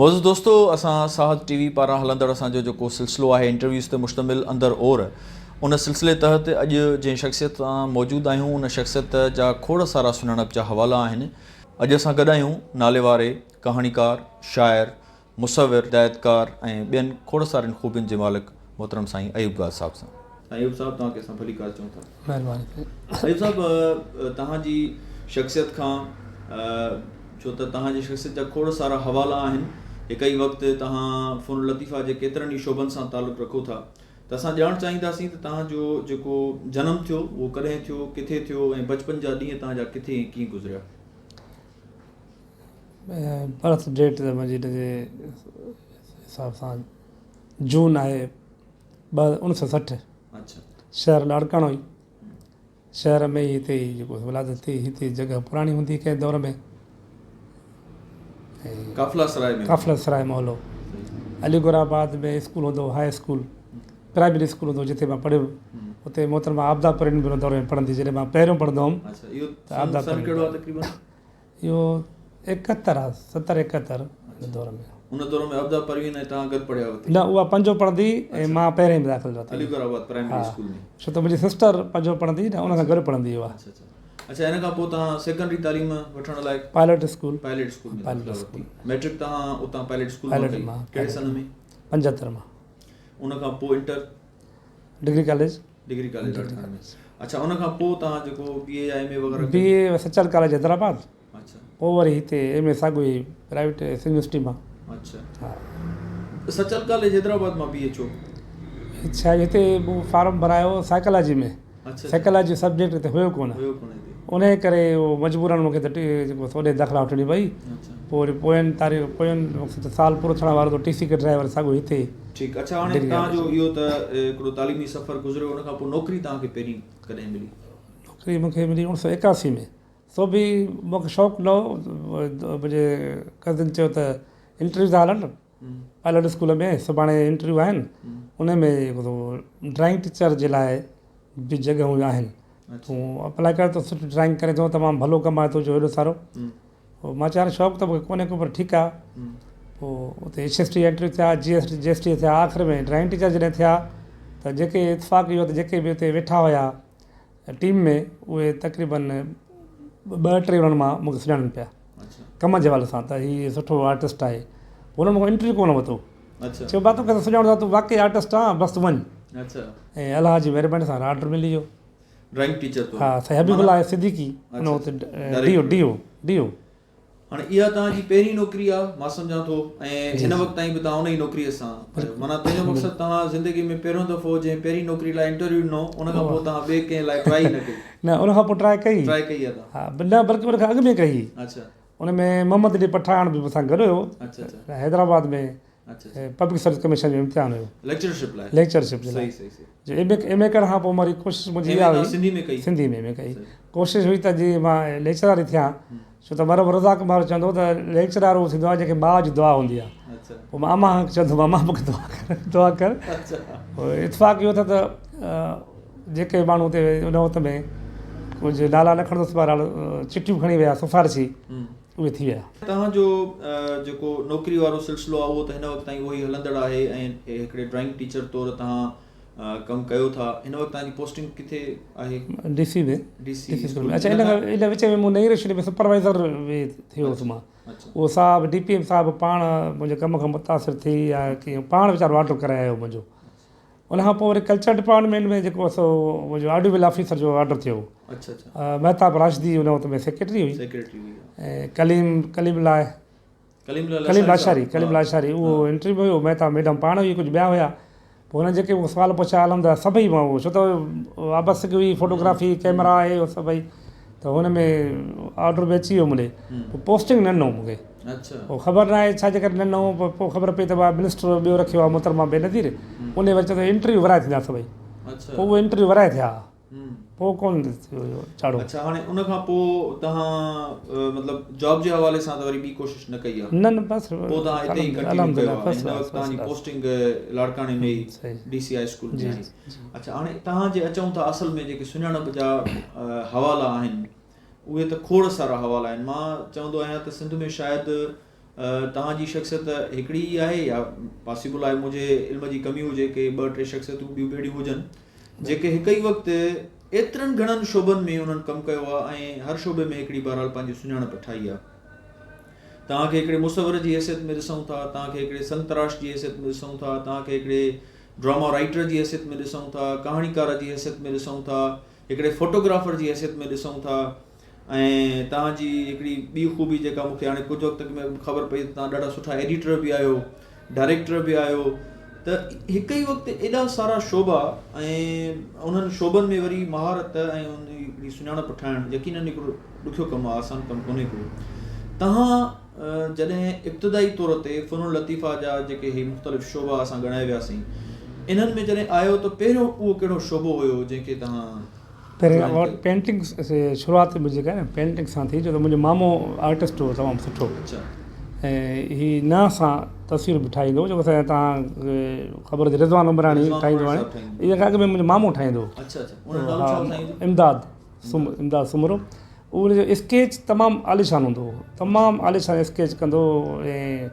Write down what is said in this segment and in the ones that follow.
معزز دوستو اسان ساهت ٽي وي پاران هلندڙ اسان جو جيڪو سلسلو آهي انٽرويوز تي مشتمل اندر اور ان سلسلي تحت اڄ جنهن شخصيت سان موجود آهيون ان شخصيت جا کوڙ سارا سڃاڻپ جا حوالا آهن اڄ اسان گڏ آهيون ناليواري ڪهاڻيڪار شاعر مصور، هدايتڪار ۽ ٻين کوڙ سارين خوبين جي مالڪ محترم سائين ايوب گاد صاحب سان. سائين ايوب صاحب توهان کي اسان ڀليڪار چئون ٿا. مهرباني سائين. ايوب صاحب توهان جي شخصيت کان ڇو ته توهان جي شخصيت جا کوڙ سارا حوالا آهن هڪ ئي وقت توهان فنون لطيفه جي ڪيترن ئي شعبن سان تعلق رکو ٿا ته اسان ڄاڻ چاهينداسين ته توهان جو جيڪو جنم ٿيو اهو ڪڏهن ٿيو ڪٿي ٿيو ۽ بچپن جا ڏينهن توهان جا ڪٿي ۽ ڪيئن گذريا. برٿ ڊيٽ ته منهنجي هن جي حساب سان جون آهي ٻه اڻ سو 60 شهر لاڙڪاڻو ئي شهر ۾ ئي هتي ئي جيڪو ولادت ٿي هتي جڳهه پراڻي هوندي ڪنهن دور ۾ قافله سراء ۾ قافله سراء محلو علي گور آباد ۾ اسڪول هوندو هاء اسڪول پرائمري اسڪول هوندو جتي مان پڙهيم اتي محترمه عابده پروين به ان دور ۾ پڙهندي جڏهن مان پهريون پڙهندو هوم ته عابده پروين اهو 71 آ 70 71 ان دور ۾. ان دور ۾ عابده پروين ۽ توهان گڏ پڙهيا هئا نه اها پنجون پڙهندي ۽ مان پهرين ۾ داخل ٿيو علي گور آباد پرائمري اسڪول ۾. ڇو ته منهنجي سسٽر پنجون پڙهندي نه ان سان گڏ پڙهندي اها. اڇا اڇا اڇا ان کان پوء توهان سيڪنڊري تعليم وٺڻ لاء پائلٽ اسڪول پائلٽ اسڪول ۾ داخلا ورتي. ميٽرڪ توهان اتان پائلٽ اسڪول مان ڪئي ڪهڙي سن ۾؟ 75 مان. ان کان پوء inter? Degree college. Degree college لاڙڪاڻي ۾. اڇا ان کان پوء توهان جيڪو بي اي يا ايم اي وغيره بي اي سچل ڪاليج حيدرآباد. اڇا. پوء وري هتي ايم اي ساڳيو ئي پرائيويٽ سنڌ يونيورسٽي مان. اڇا. ها. سچل ڪاليج حيدرآباد مان بي اي ڇو؟ ڇا هتي مون فارم ڀرايو سائيڪالاجي ۾. اڇا. سائيڪالاجي سبجيڪٽ هتي هيو ڪونه. هيو ڪونه هتي. انهيء ڪري اهو مجبورن مون کي ته جيڪو سو اوڏي داخلا وٺڻي پئي. اڇا. پوء وري پوين تاريخ پوين سال پورو ٿيڻ وارو ته ٽي سي ڪڍرائي وري ساڳيو هتي. ٺيڪ اڇا هاڻي توهان جو اهو ته هڪڙو تعليمي سفر گذريو ان کان پوء نوڪري توهان کي پهرين ڪڏهن ملي؟ نوڪري مون کي ملي 1981 ۾ سو به مون کي شوق نه هو منهنجي ڪزن چيو ته انٽرويو ٿا هلن پائلٽ اسڪول ۾ سڀاڻي انٽرويو آهن ان ۾ ڊرائنگ ٽيچر جي لاء به جڳهيون آهن تون اپلائي ڪر تون سٺي ڊرائنگ ڪرين ٿو تمام ڀلو ڪم آهي تنهنجو هيڏو سارو پوء مان چيو يار شوق ته مونکي ڪونهي ڪو پر ٺيڪ آهي پوء اتي ايڇ ايس ٽي جا انٽرويو ٿيا جي ايس جي ايس ٽي ٿيا آخر ۾ ڊرائنگ ٽيچر جڏهن ٿيا ته جيڪي اتفاق اهو ته جيڪي به اتي ويٺا هيا ٽيم ۾ اهي تقريبن ٻه ٽي انهن مان مونکي سڃاڻن پيا ڪم جي حوالي سان ته هي سٺو آرٽسٽ آهي پوء انهن مون کان انٽرويو ڪونه ورتو چيو ڀاء توکي ته سڃاڻون ٿا تون واقعي آرٽسٽ آن بس تون وڃ ۽ الله جي مهرباني سان آرڊر ملي ويو ڊرائنگ ٽيچر طور. ها سائين حبيب الله صديقي ان وقت D O D O D O. هاڻي اها توهان جي پهرين نوڪري آ مان سمجهان ٿو ۽ هن وقت تائين به توهان ان ئي نوڪري سان آهيو معنيٰ تنهن جو مقصد توهان زندگي ۾ پهريون دفعو جنهن پهرين نوڪري لاء انٽرويو ڏنو ان کان پوء توهان ٻئي ڪنهن لاء ٽرائي ئي نه ڪئي. نه ان کان پوء ٽرائي ڪئي. ٽرائي ڪئي آ توهان. ها نه بلڪه ان کان اڳ ۾ ڪئي. اڇا. ان ۾ محمد علي پٺاڻ به مون سان گڏ هيو. اڇا اڇا. حيدرآباد ۾ پبلڪ سروس ڪميشن جو امتحان هيو. ليڪچرشپ لاء. ليڪچرشپ جي لاء. صحيح صحيح صحيح. جو ايم اي ايم اي ڪرڻ کان پوء وري ڪوشش منهنجي اها هئي. سنڌي ۾ ڪئي. سنڌي ۾ ايم اي ڪئي. ڪوشش هئي ته جي مان ليڪچرار ئي ٿيان ڇو ته مرحوم رزاق مهر چوندو هو ته ليڪچرار اهو ٿيندو آهي جنهن کي ماء جي دعا هوندي آهي. پوء مان امان کي چوندو هوم امان مون کي دعا ڪر دعا ڪر. پوء اتفاق اهو ٿيو ته جيڪي ماڻهو اتي ان وقت ۾ ڪجهه نالا نه کڻندس بهرحال چٺيون کڻي ويا سفارشي. اهي ٿي ويا. توهان جو جيڪو نوڪري وارو سلسلو آهي اهو ته هن وقت تائين اهو ئي هلندڙ آهي ۽ هڪڙي ڊرائنگ ٽيچر طور توهان ڪم ڪيو ٿا هن وقت توهان جي پوسٽنگ ڪٿي آهي؟ D C ۾ D C school ۾. اڇا ان وچ ۾ مون نئين رشتي ۾ سپروائيزر به ٿيو هوس مان اهو صاحب ڊي پي ايم صاحب پاڻ منهنجي ڪم کان متاثر ٿي يا ڪيئن پاڻ ويچارو آرڊر ڪرائي آيو منهنجو ان کان پوء وري ڪلچر ڊپارٽمينٽ ۾ جيڪو سو منهنجو آڊيو بل آفيسر جو آرڊر ٿيو مهتاب راشدي ان وقت ۾ سيڪريٽري هئي ۽ ڪليم ڪليم لاء ڪليم لاشاري ڪليم لاشاري اهو انٽرويو هيو مهتاب ميڊم پاڻ هئي ڪجهه ٻيا هيا پوء هنن جيڪي مون سوال پڇيا الحمد لله سڀئي مان اهو ڇو ته وابستگي هئي فوٽوگرافي ڪيمرا آهي اهو سڀئي ته هن ۾ آرڊر به اچي ويو مون ڏي پوء پوسٽنگ نه ڏنو مون کي پوء خبر ناهي ڇا جي ڪري نه ڏنو پوء خبر پئي ته منسٽر ٻيو رکيو آهي محترمه بينظير ان وري چيو ته انٽرويو ورائي ٿيندا سڀئي پوء اهي انٽرويو ورائي ٿيا پوء ڪون ٿيو اهو چاڙهو. اڇا هاڻي ان کان پوء توهان مطلب جاب جي حوالي سان ته وري ٻي ڪوشش نه ڪئي آهي؟ نه نه بس پوء توهان اتي ئي ڪنٽينيو ڪيو آهي هن وقت توهان جي پوسٽنگ لاڙڪاڻي ۾ ئي ڊي سي هاء اسڪول ۾ آهي. اڇا هاڻي توهان جي اچون ٿا اصل ۾ جيڪي سڃاڻپ جا حوالا آهن اهي ته کوڙ سارا حوالا آهن مان چوندو آهيان ته سنڌ ۾ شايد توهان جي شخصيت هڪڙي ئي آهي يا پاسيبل آهي منهنجي علم جي ڪمي هجي ڪي ٻه ٽي شخصيتون ٻيون به اهڙيون هجن جيڪي هڪ ئي وقت ايترن گهڻن شعبن ۾ انهن ڪم ڪيو آهي ۽ هر شعبي ۾ هڪڙي بهرحال پنهنجي سڃاڻپ ٺاهي آهي. توهان کي هڪڙي مصور جي حيثيت ۾ ڏسون ٿا، توهان کي هڪڙي سنگتراش جي حيثيت ۾ ڏسون ٿا، توهان کي هڪڙي ڊراما رائيٽر جي حيثيت ۾ ڏسون ٿا، ڪهاڻيڪار جي حيثيت ۾ ڏسون ٿا، هڪڙي فوٽوگرافر جي حيثيت ۾ ڏسون ٿا ۽ توهان جي هڪڙي ٻي خوبي جيڪا مون کي هاڻي ڪجهه وقت ۾ خبر پئي ته توهان ڏاڍا سٺا ايڊيٽر به آهيو، ڊائريڪٽر به آهيو ته هڪ ئي وقت ايڏا سارا شعبا ۽ انهن شعبن ۾ وري مهارت ۽ ان جي هڪڙي سڃاڻپ ٺاهڻ يقينن هڪڙو ڏکيو ڪم آهي آسان ڪم ڪونهي ڪو. توهان جڏهن ابتدائي طور تي فنون لطيفه جا جيڪي هي مختلف شعبا اسان ڳڻائي وياسين انهن ۾ جڏهن آيو ته پهريون اهو ڪهڙو شعبو هيو جنهن کي توهان پهرين پينٽنگ شروعات منهنجي جيڪا آهي نه پينٽنگ سان ٿي ڇو ته منهنجو مامو آرٽسٽ هو تمام سٺو ۽ هي نه سان تصوير به ٺاهيندو هو جيڪو اسان تان خبر هجي رضوان عمراڻي ٺاهيندو آهي ان کان اڳ ۾ منهنجو مامو ٺاهيندو هو امداد امداد سومرو ان جو اسڪيچ تمام عاليشان هوندو هو تمام عاليشان اسڪيچ ڪندو هو ۽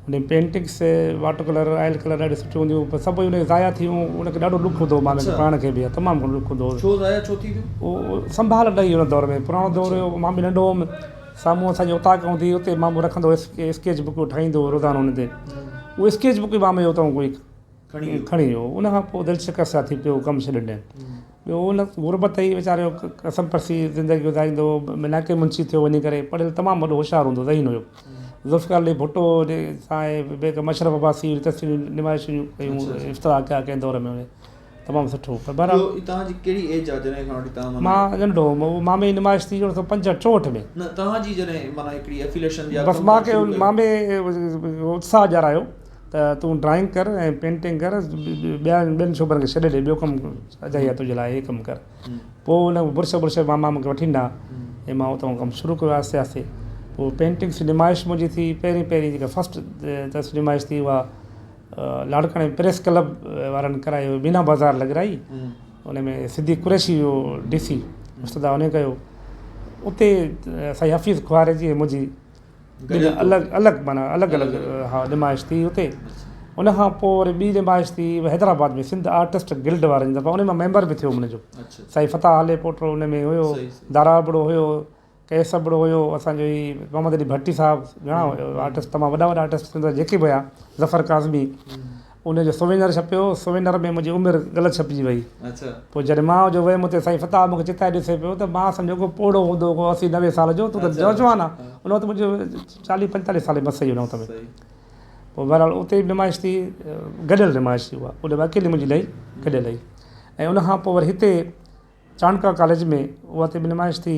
ان paintings water colour oil colour ڏاڍيون سٺيون هونديون هيون پر سڀ ان ضايع ٿي ويون ان کي ڏاڍو ڏک هوندو هو مامي کي پاڻ کي به تمام گهڻو ڏک هوندو هو. ڇو ضايع ڇو ٿي ويون؟ اهو سنڀال نه هئي ان دور ۾ پراڻو دور هيو مان به ننڍو هوم سامهون اسان جي اوطاق هوندي هئي اتي مامو رکندو هو اسڪيچ بڪ ٺاهيندو هو روزانو ان تي اهو اسڪيچ بڪ به مامي جو اتان ڪوئي کڻي ويو ان کان پوء دل شڪسته ٿي پيو ڪم ڇڏي ڏنائين ٻيو ان غربت ئي ويچاري جو قسم پرسي زندگي گذاريندو هو ملاقي منشي ٿيو وڃي ڪري پڙهيل تمام وڏو هوشيار هوندو ذهين هيو ذوالفقار علي ڀٽو جي سان بيگم اشرف عباسي تصويرون نمائشون ڪيون افتتاح ڪيا ڪنهن دور ۾ تمام سٺو پر بهرحال اهو توهان جي ڪهڙي ايج آ جڏهن کان وٺي توهان معنيٰ مان ننڍو هوم اهو مامي جي نمائش ٿي اڻويهه سو پنجهٺ چوهٺ ۾. نه توهان جي جڏهن معنيٰ هڪڙي افيليشن يا بس ڪم مان ڪرڻ کي شروع ڪيو. مامي اتساهه ڏيارايو ته تون ڊرائنگ ڪر ۽ پينٽنگ ڪر ٻيا ٻين شعبن کي ڇڏي ڏي ٻيو ڪم اجائي آ تنهنجي لاء هي ڪم ڪر پوء ان برش برش ماما مونکي وٺي ڏنا ۽ مان اتان ڪم شروع ڪيو آهستي آهستي پوء پينٽنگس جي نمائش منهنجي ٿي پهرين پهرين جيڪا فرسٽ تصوير نمائش ٿي اها لاڙڪاڻي پريس ڪلب وارن ڪرائي هئي مينا بازار لڳرائي ان ۾ صديق قريشي هو ڊي سي استدا ان ڪيو اتي سائين حفيظ کوهاري جي منهنجي الڳ الڳ معنيٰ الڳ الڳ ها نمائش ٿي اتي ان کان پوء وري ٻي نمائش ٿي حيدرآباد ۾ سنڌ آرٽسٽ گلڊ وارن جي طرفان ان مان ميمبر به ٿيو منهنجو سائين فتاح علي پوٽو ان ۾ هيو دارا ابڙو هيو قيس ابڙو هيو اسان جو هي محمد علي ڀٽي صاحب گهڻا آرٽسٽ تمام وڏا وڏا آرٽسٽ سنڌ جا جيڪي به هيا ظفر ڪاظمي ان جو سووينر ڇپيو سووينر ۾ منهنجي عمر غلط ڇپجي وئي پوء جڏهن مان جو ويم اتي سائين فتاح مونکي چتائي ڏسي پيو ته مان سمجهيو ڪو پوڙهو هوندو ڪو اسي نوي سال جو تون ته نوجوان آ ان وقت منهنجو چاليهه پنجتاليهه سال مس هئي ان وقت ۾ پوء بهرحال اتي به نمائش ٿي گڏيل نمائش ٿي اها ان ۾ اڪيلي منهنجي نه هئي گڏيل هئي ۽ ان کان پوء وري هتي چانڊڪا ڪاليج ۾ اها تي به نمائش ٿي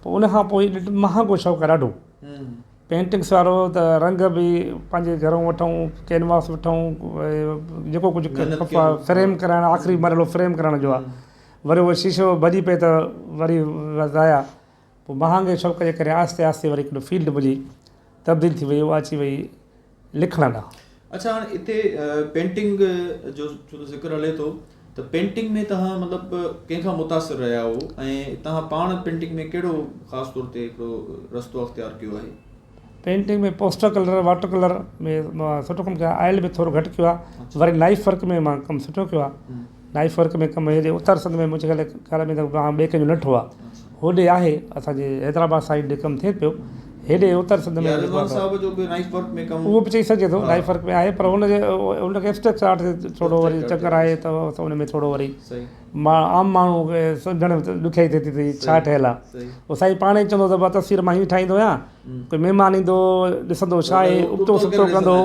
پوء ان کان پوء مهانگو شوق آهي ڏاڍو پينٽنگس وارو ته رنگ به پنهنجي گهرون وٺون ڪينواس وٺون جيڪو ڪجهه فريم ڪرائڻ آخري مرحلو فريم ڪرائڻ جو آهي وري اهو شيشو ڀڄي پئي ته وري ضايع پوء مهانگي شوق جي ڪري آهستي آهستي وري هڪڙو فيلڊ منهنجي تبديل ٿي وئي اها اچي وئي لکڻ ڏانهن. اڇا هاڻي اتي پينٽنگ جو ڇو ته ذڪر هلي ٿو ته پينٽنگ ۾ توهان مطلب ڪنهن کان متاثر رهيا هو ۽ توهان پاڻ پينٽنگ ۾ ڪهڙو خاص طور تي هڪڙو رستو اختيار ڪيو آهي؟ Painting ۾ poster colour water colour ۾ مان سٺو ڪم ڪيو آهي آئل ۾ ٿورو گهٽ ڪيو آهي وري نائيف ورڪ ۾ مان ڪم سٺو ڪيو آهي نائيف ورڪ ۾ ڪم هيڏي اتر سنڌ ۾ منهنجي خيال ۾ ته ٻئي ڪنهن جو نه ٺو آهي هوڏي آهي اسان جي حيدرآباد سائيڊ ڏي ڪم ٿئي پيو هيڏي اتر سنڌ ۾ يا رضوان صاحب جو به نائيف ورڪ ۾ ڪم اهو به چئي سگهجي ٿو نائيف ورڪ ۾ آهي پر هن جي ان کي ابسٽريڪٽ آرٽ تي ٿورو وري چڪر آهي ته ان ۾ ٿورو وري عام ماڻهو کي سمجهڻ ۾ ڏکيائي ٿئي ٿي ته هي ڇا ٺهيل آهي پوء سائين پاڻ ئي چوندو ته تصوير مان هيئن ٺاهيندو آهيان ڪوئي مهمان ايندو ڏسندو ڇا آهي ابتو سبتو ڪندو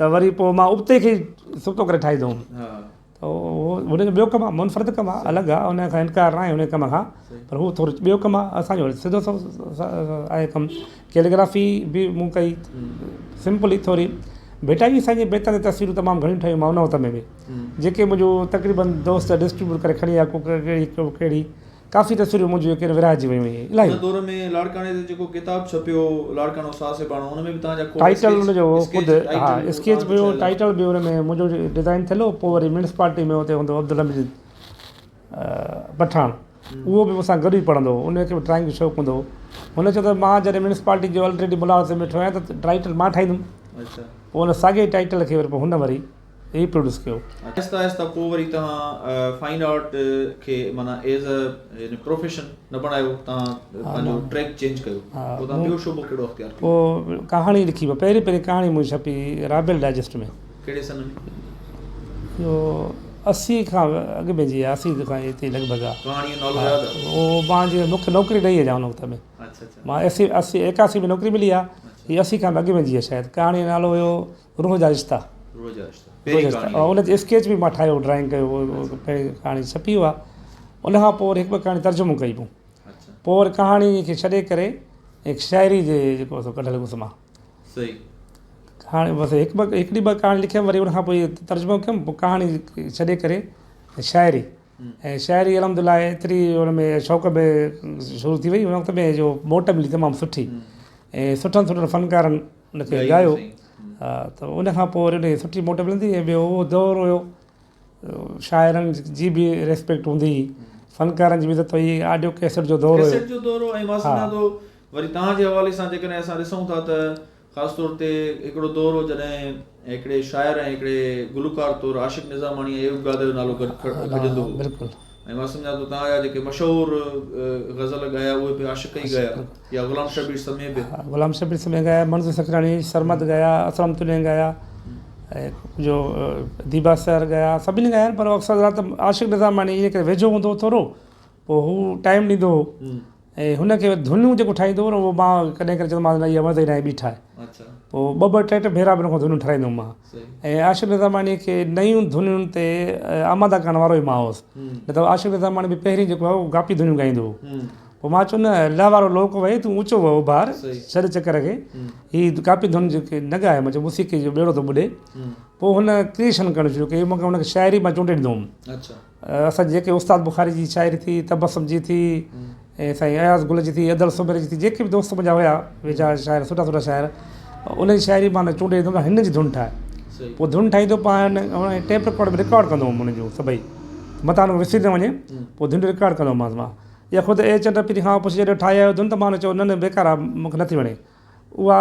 ته وري پوء مان ابتي کي سبتو ڪري ٺاهيندو هوم ته اهو هن جو ٻيو ڪم آهي منفرد ڪم آهي الڳ آهي ان کان انڪار ناهي ان ڪم کان پر هو ٿورو ٻيو ڪم آهي اسان جو وري سڌو سنئون آهي ڪم ڪيليگرافي به مون ڪئي سمپل ئي ٿوري ڀٽائي سائين جي بيتن تي تصويرون تمام گهڻيون ٺاهيون مان ان وقت ۾ به جيڪي منهنجو تقريبن دوست ڊسٽريبيوٽ ڪري کڻي ويا ڪو ڪهڙي ڪو ڪهڙي ڪافي تصويرون منهنجون جيڪي ورهائجي ويون اهي الاهي. ان دور ۾ لاڙڪاڻي تي جيڪو ڪتاب ڇپيو لاڙڪاڻو ساهه سيباڻو ان ۾ به توهان جا کوڙ ٽائيٽل ان جو هو خود ها اسڪيچ به هو ٽائيٽل به ان ۾ منهنجو ڊزائين ٿيل هو پوء وري ميونسپالٽي ۾ اتي هوندو هو عبدالحميد پٺاڻ اهو به مون سان گڏ ئي پڙهندو هو ان کي به ڊرائنگ جو شوق هوندو هو هن چيو ته مان جڏهن ميونسپالٽي جو آلريڊي ملازم ويٺو آهيان ته ٽائيٽل مان ٺاهيندم. پوء ان ساڳئي ٽائيٽل کي وري پوء هن وري ري پروڊيوس ڪيو. آهستي آهستي پوء وري توهان فائن آرٽ کي معنيٰ ايز ا يعني پروفيشن نه بڻايو توهان پنهنجو ٽريڪ چينج ڪيو پوء توهان ٻيو شعبو ڪهڙو اختيار ڪيو؟ پوء ڪهاڻي لکي پهرين پهرين ڪهاڻي منهنجي ڇپي رابيل ڊائجسٽ ۾. ڪهڙي سن ۾؟ اهو 80 کان اڳ ۾ جي 80 کان اتي لڳ ڀڳ آ. ڪهاڻي جو نالو ياد آ؟ اهو مان جي مون کي نوڪري ڏئي اڃا ان وقت ۾. اڇا اڇا. مان 80 80 81 ۾ نوڪري ملي آ. هي 80 کان به اڳ ۾ جي آ شايد. ڪهاڻي جو نالو هيو روح جا رشتا. روح جا رشتا. پهرين ڪهاڻي. ان تي اسڪيچ به مان ٺاهيو ڊرائنگ ڪيو پهرين ڪهاڻي ڇپي اها. ان کان پوء وري هڪ ٻه ڪهاڻي ترجمو ڪئي مون. پوء وري ڪهاڻي کي ڇڏي ڪري هڪ شاعري جي جيڪو سو ڪڍ لڳس مان. صحيح. هاڻي بس هڪ ٻه هڪڙي ٻه ڪهاڻي لکيم وري ان کان پوء ترجمو ڪيم پوء ڪهاڻي ڇڏي ڪري شاعري ۽ شاعري الحمد لله ايتري ان ۾ شوق ۾ شروع ٿي وئي ان وقت ۾ جو موٽ ملي تمام سٺي ۽ سٺن سٺن فنڪارن ان کي ڳايو ته ان کان پوء وري ان کي سٺي موٽ ملندي ۽ ٻيو اهو دور هيو شاعرن جي به ريسپيڪٽ هوندي هئي فنڪارن جي به عزت هئي آڊيو ڪيسٽ جو دور هيو ڪيسٽ جو دور هو ۽ مان سمجهان ٿو وري توهان جي حوالي سان جيڪڏهن اسان ڏسون ٿا ته خاص طور تي هڪڙو دور هو جڏهن هڪڙي شاعر ۽ هڪڙي گلوڪار طور عاشق نظاماڻي ۽ ايوب گاده جو نالو گڏ کڄندو هو بلڪل ۽ مان سمجهان ٿو توهان جا جيڪي مشهور غزل ڳايا اهي به عاشق ئي ڳايا يا غلام شبير سمي به. غلام شبير سمي ڳايا، منظور سکراڻي، سرمد ڳايا، اسلم تنيي ڳايا ۽ جو ديبا سحر ڳايا سڀني ڳايا آهن پر اڪثر ته عاشق نظاماڻي ان ڪري ويجهو هوندو هو ٿورو پوء هو ٽائيم ڏيندو هو ۽ هن کي ڌنون جيڪو ٺاهيندو هو نه اهو مان ڪڏهن ڪڏهن چوندو هومانس نه اها مزي جي ناهي ٻي ٺاهه پوء ٻه ٻه ٽي ٽي ڀيرا به هن کان ڌنون ٺاهرائيندو هوم مان ۽ عاشق نظاماڻي کي نيون ڌنين تي آماده ڪرڻ وارو ئي مان هوس نه ته عاشق نظاماڻي به پهرين جيڪو آهي اهو گاپي ڌنيون ڳائيندو هو پوء مان چيو نه لهه وارو لوڪ وهي تون اوچو وهه اڀار ڇڏ چڪر کي هي گاپي ڌن جيڪي نه ڳائي مان چيو موسيقي جو ٻيڙو ٿو ٻڏي پوء هن ڪريئيشن ڪرڻ شروع ڪئي مون کي هن کي شاعري مان چونڊي ڏيندو هوم اسان جي جيڪي استاد بخاري جي شاعري ٿي، تبسم جي ٿي ۽ سائين اياز گل جي ٿي، ادل سومري جي ٿي، جيڪي به دوست منهنجا هيا ويجها شاعر سٺا سٺا شاعر انهن جي شاعري مان چونڊي ڏيندو هوم هن جي ڌن ٺاهه پوء ڌن ٺاهيندو پاڻ ٽيپ رڪارڊ ۾ رڪارڊ ڪندو هوم انهن جون سڀئي متان وسري نه وڃي پوء ڌن رڪارڊ ڪندو هومانس مان يا خود اي چنڊ پرين کان پڇي جڏهن ٺاهي آيو ڌن ته مان چيو نه نه بيڪار آهي مون کي نٿي وڻي اها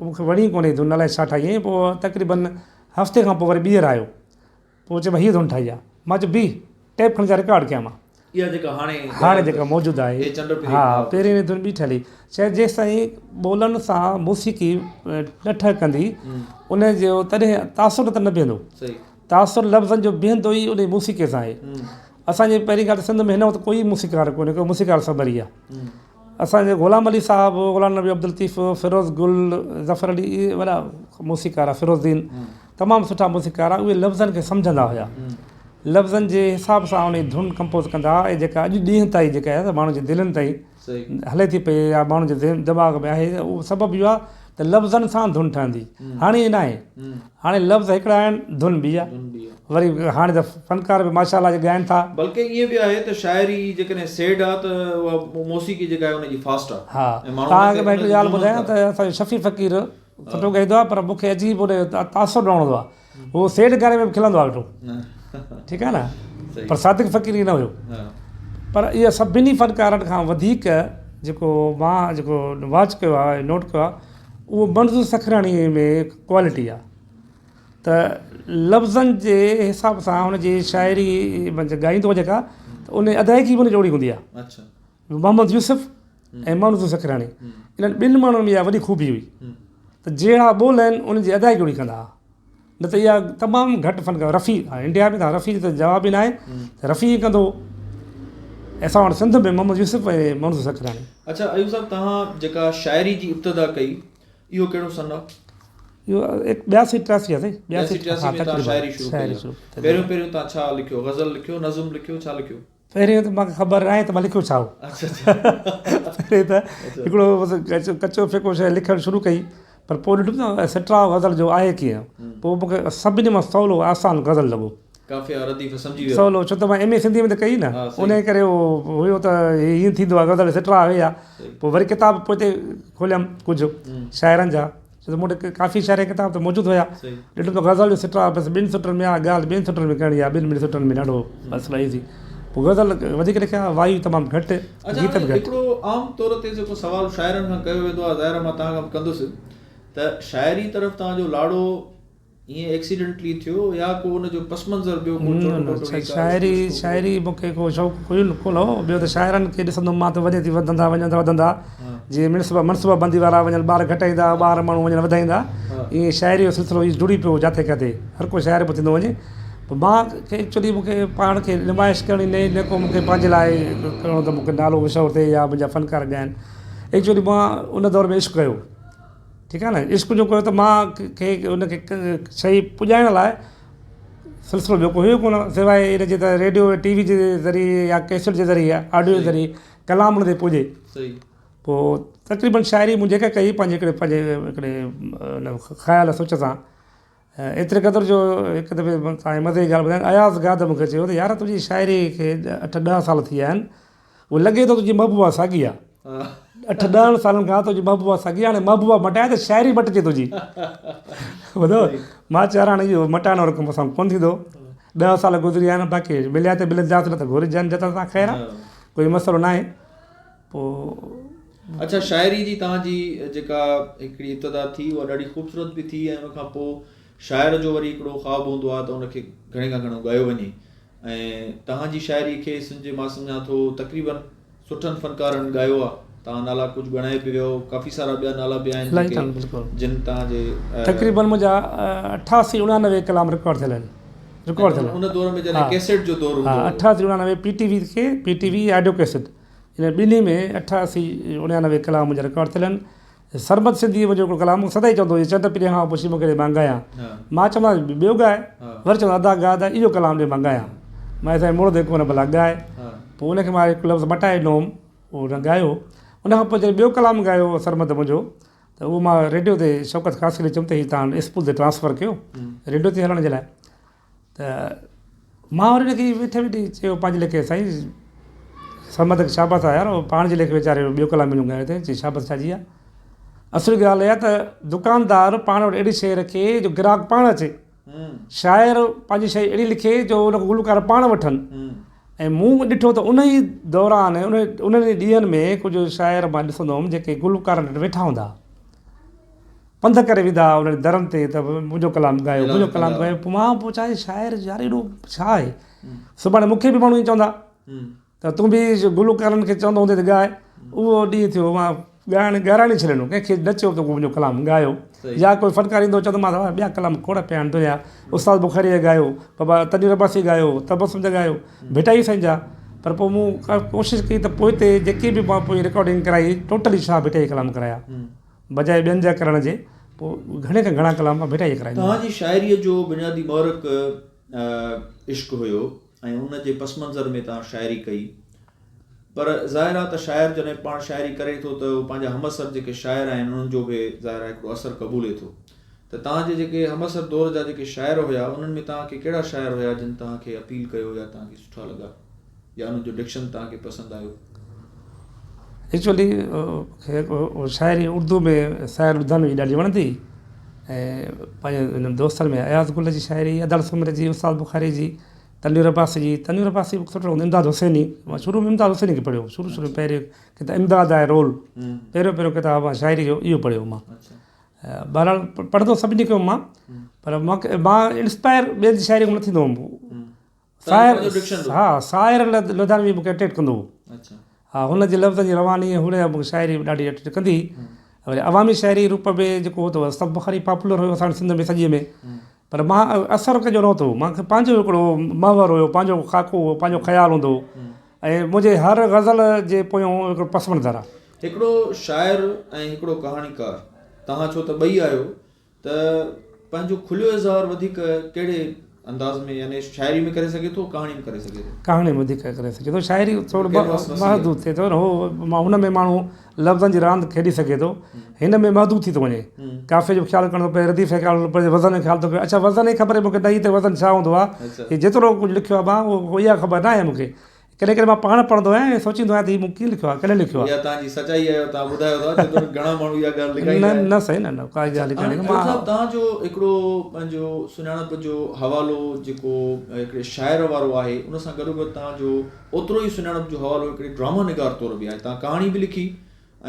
مون کي وڻي ڪونه ڌن الائي ڇا ٺاهي ائين پوء تقريبن هفتي کان پوء وري ٻيهر آيو پوء چيو هيء ڌن ٺاهي آ. مان چيو بيهه ٽيپ کڻي جا رڪارڊ ڪيان مان. اها جيڪا هاڻي هاڻي جيڪا موجود آهي. اي چنڊ پرين ها کان. پهرين ڌن ٻي ٺهيل هئي. شايد جيستائين ٻولن سان موسيقي نه ٺهڪندي ان جو تڏهن تاثر ته نه بيهندو. صحيح. تاثر لفظن جو بيهندو ئي انهي موسيقي سان آهي. اسان جي پهرين ڳالهه ته سنڌ ۾ هن وقت ڪوئي موسيقار ڪونهي ڪو موسيقار سڀري آ. اسان جي غلام علي صاحب، غلام نبي عبداللطيف، فيروز گل، ظفر علي اهي وڏا موسيقار فيروز دين تمام سٺا موسيقار اهي لفظن کي سمجهندا هيا لفظن جي حساب سان انهي ڌن ڪمپوز ڪندا هئا ۽ جيڪا اڄ ڏينهن تائين جيڪا آهي ماڻهن جي دلين تائين هلي ٿي پئي يا ماڻهن جي ذهن دماغ ۾ آهي اهو سبب اهو آهي ته لفظن سان ڌن ٺهندي هاڻي ائين ناهي هاڻي لفظ هڪڙا آهن ڌن ٻي آهي وري هاڻي ته فنڪار به ماشاء الله جي ڳائن ٿا. بلڪه ائين به آهي ته شاعري جيڪڏهن سيڊ آهي ته اها موسيقي جيڪا آهي ان جي فاسٽ آهي ها توهان کي مان هڪڙي ڳالهه ٻڌايان ته اسان جو شفيع فقير سٺو ڳائيندو آهي پر مون کي عجيب ان جو تاثر نه وڻندو آهي هو سيڊ گاني ۾ به کلندو آهي ويٺو ٺيڪ آهي نه پر صادق فقير ائين نه هيو پر اها سڀني فنڪارن کان وڌيڪ جيڪو مان جيڪو واچ ڪيو آهي نوٽ ڪيو آهي اهو منظور سکراڻي ۾ ڪوالٽي آهي ته لفظن جي حساب سان هن جي شاعري منجهه ڳائيندو آهي جيڪا ته ان جي ادائگي به ان جهڙي هوندي آهي. محمد يوسف ۽ منظور سکراڻي انهن ٻن ماڻهن ۾ اها وڏي خوبي هئي ته جهڙا ٻول آهن ان جي ادائگي اهڙي ڪندا هئا نه ته اها تمام گهٽ فنڪار رفيع انڊيا ۾ ته رفيع جو ته جواب ئي ناهي ته رفيع ئي ڪندو هو اسان وٽ سنڌ ۾ محمد يوسف ۽ منظور سکراڻي. اڇا ايوب صاحب توهان جيڪا شاعري جي ابتدا ڪئي اهو ڪهڙو سن آ؟ اهو 82 83 آ سائين. 82 83 ۾ توهان شاعري شروع ڪئي آ. پهريون پهريون توهان ڇا لکيو؟ غزل لکيو، نظم لکيو، ڇا لکيو؟ پهريون ته مونکي خبر ناهي ته مان لکيو ڇا هو. پهريون ته هڪڙو بس ڪچو ڦڪو شيء لکڻ شروع ڪئي پر پوء ڏٺم ته سٽاء غزل جو آهي ڪيئن پوء مونکي سڀني مان سولو آسان غزل لڳو. قافيه رديف سمجهي ويو. سولو ڇو ته مان ايم اي سنڌي ۾ ته ڪئي نه انهي ڪري اهو هيو ته هي هيئن ٿيندو آهي غزل سٽاء آهي اها پوء وري ڪتاب پوئتي کوليم ڪجهه شاعرن جا ڇو ته مون وٽ ڪافي شاعري ڪتاب ته موجود هيا ڏٺم ته غزل جو سٽاء بس ٻن سٽن ۾ آهي ڳالهه ٻن سٽن ۾ ڪرڻي آهي ٻن ٻن سٽن ۾ ڏاڍو مسئلو ايزي پوء غزل وڌيڪ لکيا، وائي تمام گهٽ، اڇا گيت هاڻي به گهٽ. هڪڙو عام طور تي جيڪو سوال شاعرن کان ڪيو ويندو آهي، ظاهر آهي مان توهان کان به ڪندس ته شاعري طرف توهان جو لاڙو ائين ايڪسيڊنٽلي ٿيو يا ڪو ان جو پس منظر ٻيو ڪو نه چوٽ نه موٽ هئي ڪا شاعري عشق وشق ڪو؟ شاعري مون کي ڪو شوق ڪوئي ڪونه هو ٻيو ته شاعرن کي ڏسندو مان ته وڃي ٿي وڌندا وڃن ٿا وڌندا جيئن منصوبا منصوبا بندي وارا وڃن ٻار گهٽائيندا ٻار ماڻهو وڃن وڌائيندا ائين شاعري جو سلسلو ائين جڙي پيو جاٿي ڪاٿي هر ڪو شاعر به ٿيندو وڃي پوء مان کي ايڪچولي مون کي پاڻ کي نمائش ڪرڻي نه نه ڪو مون کي پنهنجي لاء ڪرڻو ته مون کي نالو مشهور ٿئي يا منهنجا فنڪار ڳائن ايڪچولي مان ان دور ۾ عشق ڪيو ٺيڪ آهي نه عشق جو ڪيو ته مان کي ان کي شيء پڄائڻ لاء سلسلو ٻيو ڪو هيو ڪونه سواء ان جي ته ريڊيو ٽي وي جي ذريعي يا ڪيسٽ جي ذريعي آڊيو جي ذريعي ڪلام ان تي پڄي پوء تقريبن شاعري مون جيڪا ڪئي پنهنجي هڪڙي پنهنجي هڪڙي ان خيال سوچ سان ايتري قدر جو هڪ دفعي توهان کي مزي جي ڳالهه ٻڌايان اياز گاد مون کي چيو ته يار تنهنجي شاعري کي اٺ ڏهه سال ٿي ويا آهن اهو لڳي ٿو تنهنجي محبوبا ساڳي آهي اٺ ڏهن سالن کان تنهنجي محبوبا ساڳي آهي هاڻي محبوبا مٽائي ته شاعري مٽجي تنهنجي ٻڌو مان چيو يار هاڻي اهو مٽائڻ وارو ڪم اسان ڪونه ٿيندو ڏهه سال گذري ويا آهن باقي مليا ته ملنداسين نه ته گهرجن جتن سان خير آهي ڪوئي مسئلو ناهي پوء. اڇا شاعري جي توهان جي جيڪا هڪڙي ابتدا ٿي اها ڏاڍي خوبصورت به ٿي ۽ ان کان پوء شاعر جو وري هڪڙو خواب هوندو آهي ته ان کي گهڻي کان گهڻو ڳايو وڃي ۽ توهان جي شاعري کي سنڌ جي مان سمجهان ٿو تقريبن سٺن فنڪارن ڳايو آهي توهان نالا ڪجهه ڳڻائي به ويو ڪافي سارا ٻيا نالا به آهن جيڪي جن توهان جي تقريبن منهنجا 88 89 ڪلام رڪارڊ ٿيل آهن رڪارڊ ٿيل ان دور ۾ جڏهن ڪيسيٽ جو دور هوندو هو 88 89 پي ٽي وي کي پي ٽي وي آڊيو ڪيسيٽ ان ٻنهي ۾ 88 89 ڪلام منهنجا رڪارڊ ٿيل آهن سرمد سنڌيء منهنجو هڪڙو ڪلام سدائين چوندو هو چنڊ پرينء کان پڇي مون کي ڏي مان ڳايان مان چوندو آهيان ٻيو ڳاء وري چوندو ادا ڳاء ادا اهو ڪلام ڏي مان ڳايان مان سائين مڙندي ڪونه ڀلا ڳاء پوء ان کي مان هڪ لفظ مٽائي ڏنو هوم اهو هن ڳايو ان کان پوء جڏهن ٻيو ڪلام ڳايو سرمد منهنجو ته اهو مان ريڊيو تي شوڪت خاصخيلي چيم ته هي تان اسپول تي ٽرانسفر ڪيو ريڊيو تي هلڻ جي لاء ته مان وري ان کي ويٺي ويٺي چيو پنهنجي ليکي سائين سرمد کي شابس آهي يار پاڻ جي ليکي ويچاري ٻيو ڪلام منهنجو ڳايو اٿئي چي شابس ڇا جي آهي اصل ڳالهه اها ته دڪاندار پاڻ وٽ اهڙي شيء رکي جو گراهڪ پاڻ اچي شاعر پنهنجي شيء اهڙي لکي جو ان کي گلوڪار پاڻ وٺن ۽ مون ڏٺو ته ان ئي دوران انهن ئي ڏينهن ۾ ڪجهه شاعر مان ڏسندو هوم جيڪي گلوڪارن وٽ ويٺا هوندا پنڌ ڪري ويندا هئا انهن درن تي ته منهنجو ڪلام ڳايو منهنجو ڪلام ڳايو پوء مان پوء چاهي شاعر يار ايڏو ڇا آهي سڀاڻي مون کي به ماڻهو ائين چوندا ته تون به گلوڪارن کي چوندو هوندين ته ڳاء اهو ڏينهن ٿيو مان ڳائڻ ڳارائڻ ئي ڇڏي ڏنو ڪنهن کي نه چيو ته منهنجو ڪلام ڳايو يا ڪوئي فنڪار ايندو چوندو مان ٻيا ڪلام کوڙ پيا آهن تنهنجا استاد بخاري جا ڳايو بابا تنوير عباسي ڳايو تبسم جا ڳايو ڀٽائي سائين جا پر پوء مون ڪوشش ڪئي ته پوئتي جيڪي به مان پوء رڪارڊنگ ڪرائي ٽوٽلي شاهه ڀٽائي ڪلام ڪرايا بجاء ٻين جا ڪرڻ جي پوء گهڻي کان گهڻا ڪلام مان ڀٽائي جا ڪرائيندو توهان جي شاعريء جو بنيادي محرڪ عشق هيو ۽ ان جي پس منظر ۾ توهان شاعري ڪئي پر ظاهر آهي ته شاعر جڏهن پاڻ شاعري ڪري ٿو ته هو پنهنجا همعصر جيڪي شاعر آهن انهن جو به ظاهر آهي هڪڙو اثر قبولي ٿو ته توهان جي جيڪي همعصر دور جا جيڪي شاعر هيا انهن ۾ توهان کي ڪهڙا شاعر هيا جن توهان کي اپيل ڪيو يا توهان کي سٺا لڳا يا انهن جو ڊڪشن توهان کي پسند آيو؟ ايڪچوئلي شاعري اردو ۾ ساحر لڌانوي جي ڏاڍي وڻندي ۽ پنهنجي انهن دوستن ۾ اياز گل جي شاعري ادل سومري جي استاد بخاري جي تنوير عباسي جي تنوير عباسي به سٺو امداد حسيني مان شروع ۾ امداد حسيني کي پڙهيو شروع شروع ۾ پهريون ڪتاب امداد آهي رول پهريون پهريون ڪتاب مان شاعري جو اهو پڙهيو مان بهرحال پڙهندو سڀني کي هوم مان پر مان انسپائر ٻين جي شاعري کان نه ٿيندو هوم ساحر ها ساحر لڌانوي مون کي اٽريڪٽ ڪندو هو ها هن جي لفظن جي رواني هن جا مون کي شاعري ڏاڍي اٽريڪٽ ڪندي هئي وري عوامي شاعري روپ ۾ جيڪو هو ته سڀ بخاري پاپولر هيو اسان وٽ سنڌ ۾ سڄي ۾ پر مان اثر ڪنهن جو نه ورتو مان کي پنهنجو هڪڙو محور هيو پنهنجو خاڪو هو پنهنجو خيال هوندو هو ۽ منهنجي هر غزل جي پويان هڪڙو پس منظر آهي. هڪڙو شاعر ۽ هڪڙو ڪهاڻيڪار توهان ڇو ته ٻئي آهيو ته پنهنجو کليو اظهار وڌيڪ ڪهڙي انداز ۾ يعني شاعري ۾ ڪري سگهي ٿو ڪهاڻي ۾ ڪري سگهي ٿو؟ ڪهاڻي ۾ وڌيڪ ڪري سگهي ٿو شاعري ٿورو محدود ٿئي ٿو هو هن ۾ ماڻهو لفظن جي راند کيڏي سگهي ٿو هن ۾ محدود ٿي ٿو وڃي قافيي جو خيال ڪرڻو ٿو پئي رديف جو خيال ڪرڻو پئي وزن جو خيال ٿو پئي اڇا وزن جي خبر مونکي نه هي ته وزن ڇا هوندو آهي هي جيترو ڪجهه لکيو آهي مان اها خبر ناهي مونکي. ڪڏهن ڪڏهن مان پاڻ پڙهندو آهيان ۽ سوچيندو آهيان ته هي مون ڪيئن لکيو آهي ڪڏهن لکيو آهي. اها توهان جي سچائي آهي توهان ٻڌايو ٿا جيتوڻيڪ گهڻا ماڻهو اها ڳالهه لڪائيندا آهن. نه نه سائين نه نه ڪا ڳالهه ڪانهي مان صاحب توهان جو هڪڙو پنهنجو سڃاڻپ جو حوالو جيڪو هڪڙي شاعر وارو آهي ان سان گڏوگڏ توهان جو اوترو ئي سڃاڻپ جو حوالو هڪڙي ڊراما نگار طور به آهي توهان ڪهاڻي به لکي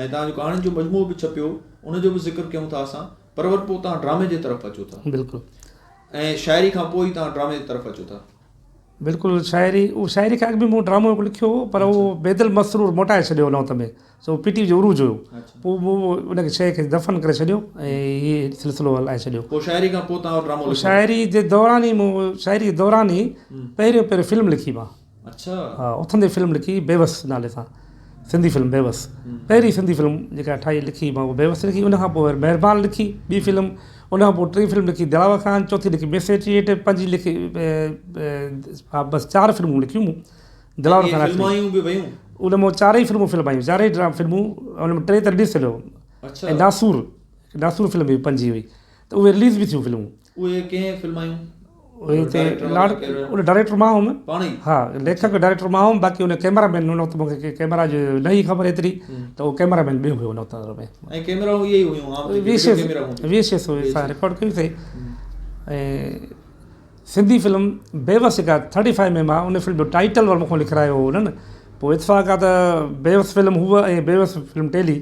۽ توهان جو ڪهاڻين جو مجموعو به ڇپيو ان جو به ذڪر ڪيون ٿا اسان پر وري پوء توهان ڊرامي جي طرف اچو ٿا. بلڪل. ۽ شاعري کان پوء ئي توهان ڊرامي جي طرف اچو ٿا. بلڪل شاعري اهو شاعري کان اڳ به مون ڊرامو هڪ لکيو هو پر اهو بيدل مسرور موٽائي ڇڏيو ان وقت ۾ سو پي ٽي وي جو عروج هيو پوء مون ان کي شيء کي دفن ڪري ڇڏيو ۽ هي سلسلو هلائي ڇڏيو. پوء شاعري کان پوء توهان ڊرامو لکيو. شاعري جي دوران ئي مون شاعري جي دوران ئي پهريون پهريون فلم لکي مان. اڇا. ها اٿندي فلم لکي بيوس نالي سان سنڌي فلم بيوس پهرين سنڌي فلم جيڪا ٺاهي لکي مان اها بيوس لکي ان کان پوء وري مهربان لکي ٻي فلم ان کان پوء ٽين فلم لکي دلاور خان چوٿين لکي ميسيج ايٽ پنجين لکي ها بس چار فلمون لکيون مون دلاور خان فلمايون به ويون ان مان چارئي فلمون فلمايون چارئي ڊرام فلمون ان ۾ ٽي ته رليز ٿيل هيو اڇا ۽ ناسور ناسور فلم به پنجين هئي ته اهي رليز به ٿيون فلمون. اهي ڪنهن فلمايون؟ اهي هتي لاڙ ان ڊائريڪٽر مان هوم. پاڻ ئي؟ ها ليکڪ ڊائريڪٽر مان هوم باقي ان ڪئميرا مين ان وقت مون کي ڪئميرا جي نه هئي خبر ايتري ته اهو ڪئميرا مين ٻيو هيو ان وقت ۾. ۽ ڪئميرائون اهي ئي هيون عام جيڪي وڊيو ڪئميرا هونديون. وي ايڇ ايس سان رڪارڊ ڪيون سي ۽ سنڌي فلم بيوس جيڪا ٿرٽي فائيو ۾ مان ان فلم جو ٽائيٽل ور مون کان لکرايو هو انهن پوء اتفاق آ ته بيوس فلم هوء ۽ بيوس فلم ٽيلي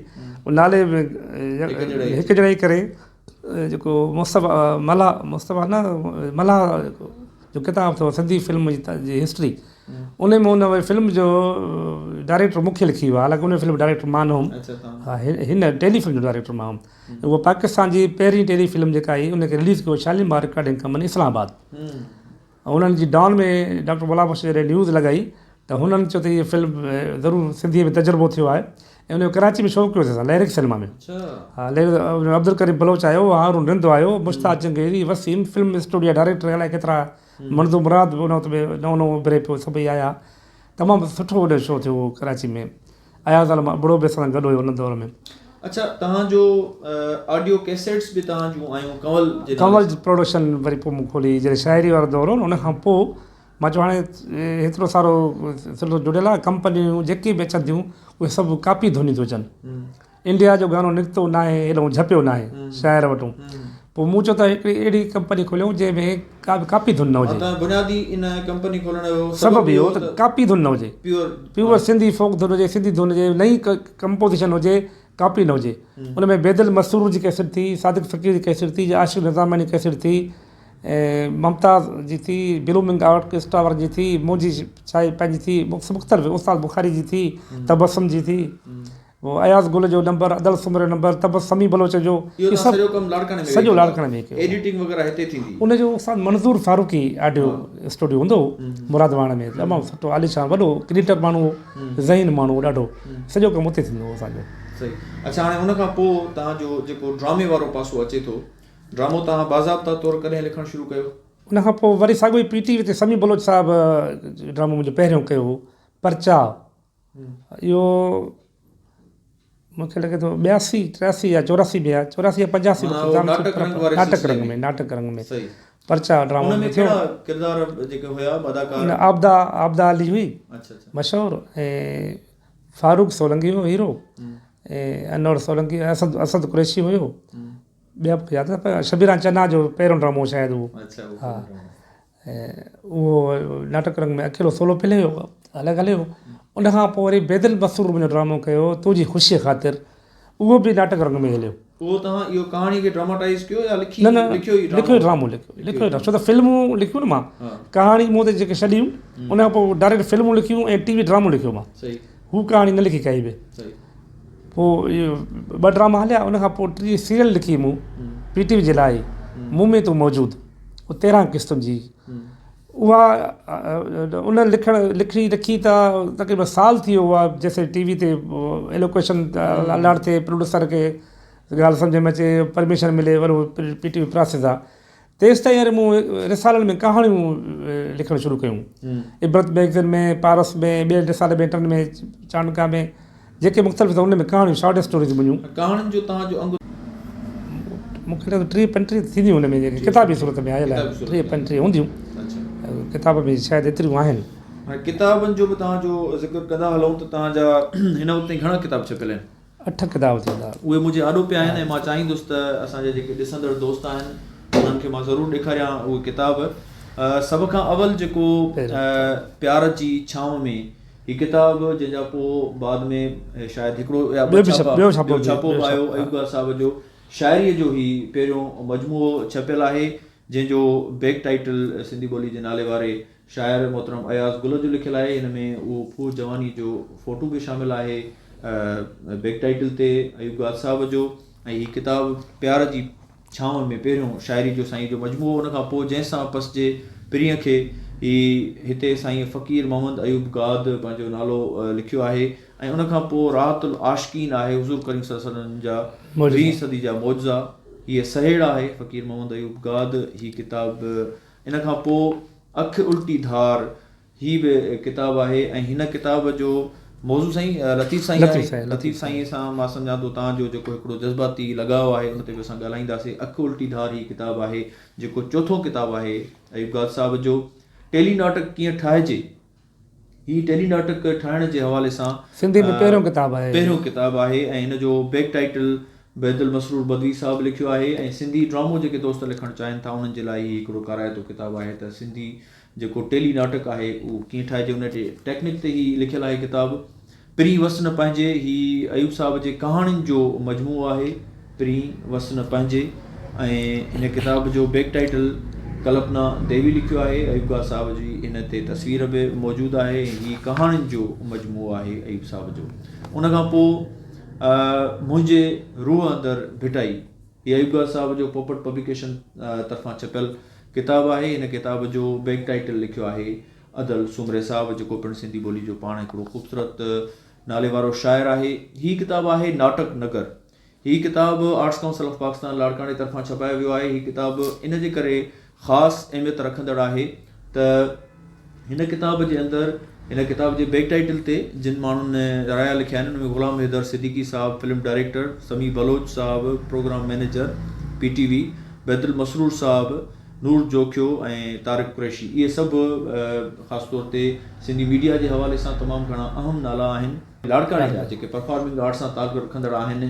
نالي ۾ هڪجهڙائي ڪري جيڪو مصطفيٰ ملاح مصطفيٰ نه ملاح جو ڪتاب اٿو سنڌي فلم جي هسٽري ان ۾ ان فلم جو ڊائريڪٽر مونکي لکي ويو حالانڪه ان فلم ڊائريڪٽر مان نه هوم ها هن ٽيلي فلم جو ڊائريڪٽر مان هوم اهو پاڪستان جي پهرين ٽيلي فلم جيڪا آئي ان کي رليز ڪيو شاليمار رڪارڊنگ ڪمپني اسلام آباد ۽ انهن جي ڊان ۾ ڊاڪٽر مولا بخش جڏهن نيوز لڳائي ته هنن چيو ته هيء فلم ضرور سنڌيء ۾ تجربو ٿيو آهي ۽ ان جو ڪراچي ۾ شو ڪيوسين اسان ليرڪ سئنيما ۾ ها ليرڪ عبدالڪريم بلوچ آيو هارون رند آيو مشتاق چنگيزي وسيم فلم اسٽوڊيو جا ڊائريڪٽر الائي ڪيترا منظور مراد به ان وقت ۾ نئون نئون اڀري پيو سڀئي آيا تمام سٺو وڏو شو ٿيو هو ڪراچي ۾ اياز عالم ابڙو به اسان سان گڏ هيو ان دور ۾. اڇا توهان جو آڊيو ڪيسيٽس به توهان جون آيون ڪنول جي نالي ڪنول پروڊڪشن وري پوء مون کولي جڏهن شاعري وارو دور هو نه ان کان پوء مان چيو هاڻي هيترو سارو سلسلو جڙيل آهي ڪمپنيون جيڪي به اچن ٿيون اهي سڀ ڪاپي ڌنيون ٿيون اچن انڊيا جو گانو نڪتو ناهي هيڏانهن جهپيو ناهي شاعر وٽون پوء مون چيو ته هڪڙي اهڙي ڪمپني کوليون جنهن ۾ ڪا به ڪاپي ڌن نه هجي. ته بنيادي ان ڪمپني کولڻ جو سبب اهو ته ڪاپي ڌن نه هجي. پيور سنڌي فوڪ ڌن هجي، سنڌي ڌن هجي، نئين ڪمپوزيشن هجي، ڪاپي نه هجي. ان ۾ بيدل مسرور جي ڪيسٽ ٿي، صادق فقير جي ڪيسٽ ٿي، عاشق نظاماڻي جي ڪيسٽ ٿي، ۽ ممتاز جي ٿي، بلومنگ آرڪيسٽرا وارن جي ٿي، منهنجي شاعري پنهنجي ٿي، مختلف استاد بخاري جي ٿي، تبسم جي ٿي. اياز گل جو نمبر، ادل سومري جو نمبر، تبسم سميع بلوچ جو، اهو توهان سڄو ڪم لاڙڪاڻي ۾ سڄو لاڙڪاڻي ۾ ڪيو. ايڊيٽنگ وغيره هتي ٿيندي. ان جو استاد منظور فاروقي آڊيو اسٽوڊيو هوندو هو مراد واهڻ ۾ تمام سٺو عاليشان وڏو ڪريئيٽر ماڻهو هو ذهين ماڻهو هو ڏاڍو سڄو ڪم اتي ٿيندو هو اسان جو. صحيح اڇا هاڻي ان کان پوء توهان جو جيڪو ڊرامي وارو پاسو اچي ٿو ڊرامو توهان باضابطا طور ڪڏهن لکڻ شروع ڪيو؟ ان کان پوء وري ساڳيو ئي پي ٽي وي تي سميع بلوچ صاحب ڊرامو منهنجو پهريون ڪيو هو پرچاء اهو مون کي لڳي ٿو ٻياسي ٽياسي يا چوراسي ۾ آهي چوراسي يا پنجاسي ناٽڪ رنگ واري ناٽڪ رنگ ۾ ناٽڪ رنگ ۾ پرچا ڊرامو ان ۾ ڪهڙا ڪردار جيڪي هيا اداڪار عابده عابده علي هئي مشهور ۽ فاروق سولنگي هو هيرو ۽ انور سولنگي اسد اسد قريشي هيو ٻيا مون کي ياد نه پر شبيران چنا جو پهريون ڊرامو شايد هو ها اهو ناٽڪ رنگ ۾ اڪيلو سولو پلي هيو الڳ هليو ان کان پوء وري بيدل مسرور منهنجو ڊرامو ڪيو تنهنجي خوشيء خاطر اهو به ناٽڪ رنگ ۾ هليو. اهو توهان اهو ڪهاڻي کي ڊراماٽائيز ڪيو يا لکي نه نه لکيو ئي لکيو ڊرامو لکيو لکيو ڇو ته فلمون لکيون نه مان ڪهاڻي مون تي جيڪي ڇڏيون ان کان پوء ڊائريڪٽ فلمون لکيون ۽ ٽي وي ڊرامو لکيو مان هو ڪهاڻي نه لکي ڪائي به پوء اهو ٻه ڊراما هليا ان کان پوء ٽي سيريل لکي مون پي ٽي وي جي لاء مون ۾ تون موجود اها تيرهن قسطن جي اها ان لکڻ لکڻي رکي ته تقريبن سال ٿي ويو اها جيسين ٽي وي تي ايلوڪيشن الاٽ ٿئي پروڊيوسر کي ڳالهه سمجهه ۾ اچي پرميشن ملي وري پي ٽي وي پراسيس آهي تيستائين وري مون رسالن ۾ ڪهاڻيون لکڻ شروع ڪيون عبرت ميگزين ۾ پارس ۾ ٻين رسالي ۾ ٽن ۾ چانڊڪا ۾ جيڪي مختلف ان ۾ ڪهاڻيون شارٽ اسٽوريز منهنجون. ڪهاڻين جو توهان جو انگ. مون کي لڳي ٿو ٽيهه پنٽيهه ٿينديون ان ۾ جيڪي ڪتابي صورت ۾ آيل آهن ٽيهه پنٽيهه هونديون ڪتاب ۾ شايد ايتريون آهن. هاڻي ڪتابن جو به توهان جو ذڪر ڪندا هلون ته توهان جا هن وقت تائين گهڻا ڪتاب ڇپيل آهن؟ اٺ ڪتاب ٿيندا. اهي منهنجي آڏو پيا آهن ۽ مان چاهيندس ته اسان جا جيڪي ڏسندڙ دوست آهن انهن کي مان ضرور ڏيکاريان اهي ڪتاب. سڀ کان اول جيڪو پيار جي ڇانو ۾ هي ڪتاب جنهن جا پوء بعد ۾ شايد هڪڙو يا ٻه ڇاپا ٻيو ڇاپو به آيو ايوب گاد صاحب جو شاعريء جو هي پهريون مجموعو ڇپيل آهي جنهن جو بيڪ ٽائيٽل سنڌي ٻولي جي نالي واري شاعر محترم اياز گل جو لکيل آهي. هن ۾ اهو ڦوهه جوانيء جو فوٽو به شامل آهي. بيڪ ٽائيٽل تي ايوب گاد صاحب جو ۽ هي ڪتاب پيار جي ڇانو ۾ پهريون شاعري جو سائينء جو مجموعو ان کان پوء جنهن سان پسجي پرينء کي هي هتي سائين فقير محمد ايوب گاد پنهنجو نالو لکيو آهي ۽ ان کان پوء راحت العاشقين آهي حضور ڪريم صلي الله عليه وسلم جا ويهين صدي جا معجزا هيء سهيڙ آهي فقير محمد ايوب گاد هي ڪتاب ان کان پوء اک الٽي ڌار هي به ڪتاب آهي ۽ هن ڪتاب جو موضوع سائين لطيف سائين آهي لطيف سائين سان مان سمجهان ٿو توهان جو جيڪو هڪڙو جذباتي لڳاء آهي ان تي به اسان ڳالهائينداسين اک الٽي ڌار هي ڪتاب آهي جيڪو چوٿون ڪتاب آهي ايوب گاد صاحب جو ٽيلي ناٽڪ ڪيئن ٺاهجي هي ٽيلي ناٽڪ ٺاهڻ جي حوالي سان سنڌي ۾ پهريون ڪتاب آهي. پهريون ڪتاب آهي ۽ هن جو بيڪ ٽائيٽل بيدل مسرور بدوي صاحب لکيو آهي ۽ سنڌي ڊرامو جيڪي دوست لکڻ چاهين ٿا انهن جي لاء هي هڪڙو ڪارائتو ڪتاب آهي ته سنڌي جيڪو ٽيلي ناٽڪ آهي اهو ڪيئن ٺاهجي ان جي ٽيڪنڪ تي هي لکيل آهي ڪتاب پرين وس نه پنهنجي هي ايوب صاحب جي ڪهاڻين جو مجموعو آهي پرين وس نه پنهنجي ۽ هن ڪتاب جو بيڪ ٽائيٽل ڪلپنا ديوي لکيو آهي ايوب گاد صاحب جي هن تي تصوير به موجود آهي ۽ هي ڪهاڻين جو مجموعو آهي ايوب صاحب جو ان کان پوء منهنجي روح اندر ڀٽائي هي ايوب گاد صاحب جو پوپٽ پبليڪيشن طرفان ڇپيل ڪتاب آهي هن ڪتاب جو بيڪ ٽائيٽل لکيو آهي ادل سومري صاحب جيڪو پڻ سنڌي ٻولي جو پاڻ هڪڙو خوبصورت نالي وارو شاعر آهي. هي ڪتاب آهي ناٽڪ نگر. هي ڪتاب آرٽس ڪائونسل آف پاڪستان لاڙڪاڻي طرفان ڇپايو ويو آهي. هي ڪتاب ان جي ڪري خاص اهميت رکندڙ آهي ته هن ڪتاب جي اندر هن ڪتاب جي بيڪ ٽائيٽل تي جن ماڻهن رايا لکيا آهن ان ۾ غلام حيدر صديقي صاحب فلم ڊائريڪٽر، سميع بلوچ صاحب programme manager P T V, Bedil Masroor صاحب، نور جوکيو ۽ طارق قريشي اهي سڀ خاص طور تي سنڌي ميڊيا جي حوالي سان تمام گهڻا اهم نالا آهن. لاڙڪاڻي جا جيڪي پرفارمنگ آرٽس سان تعلق رکندڙ آهن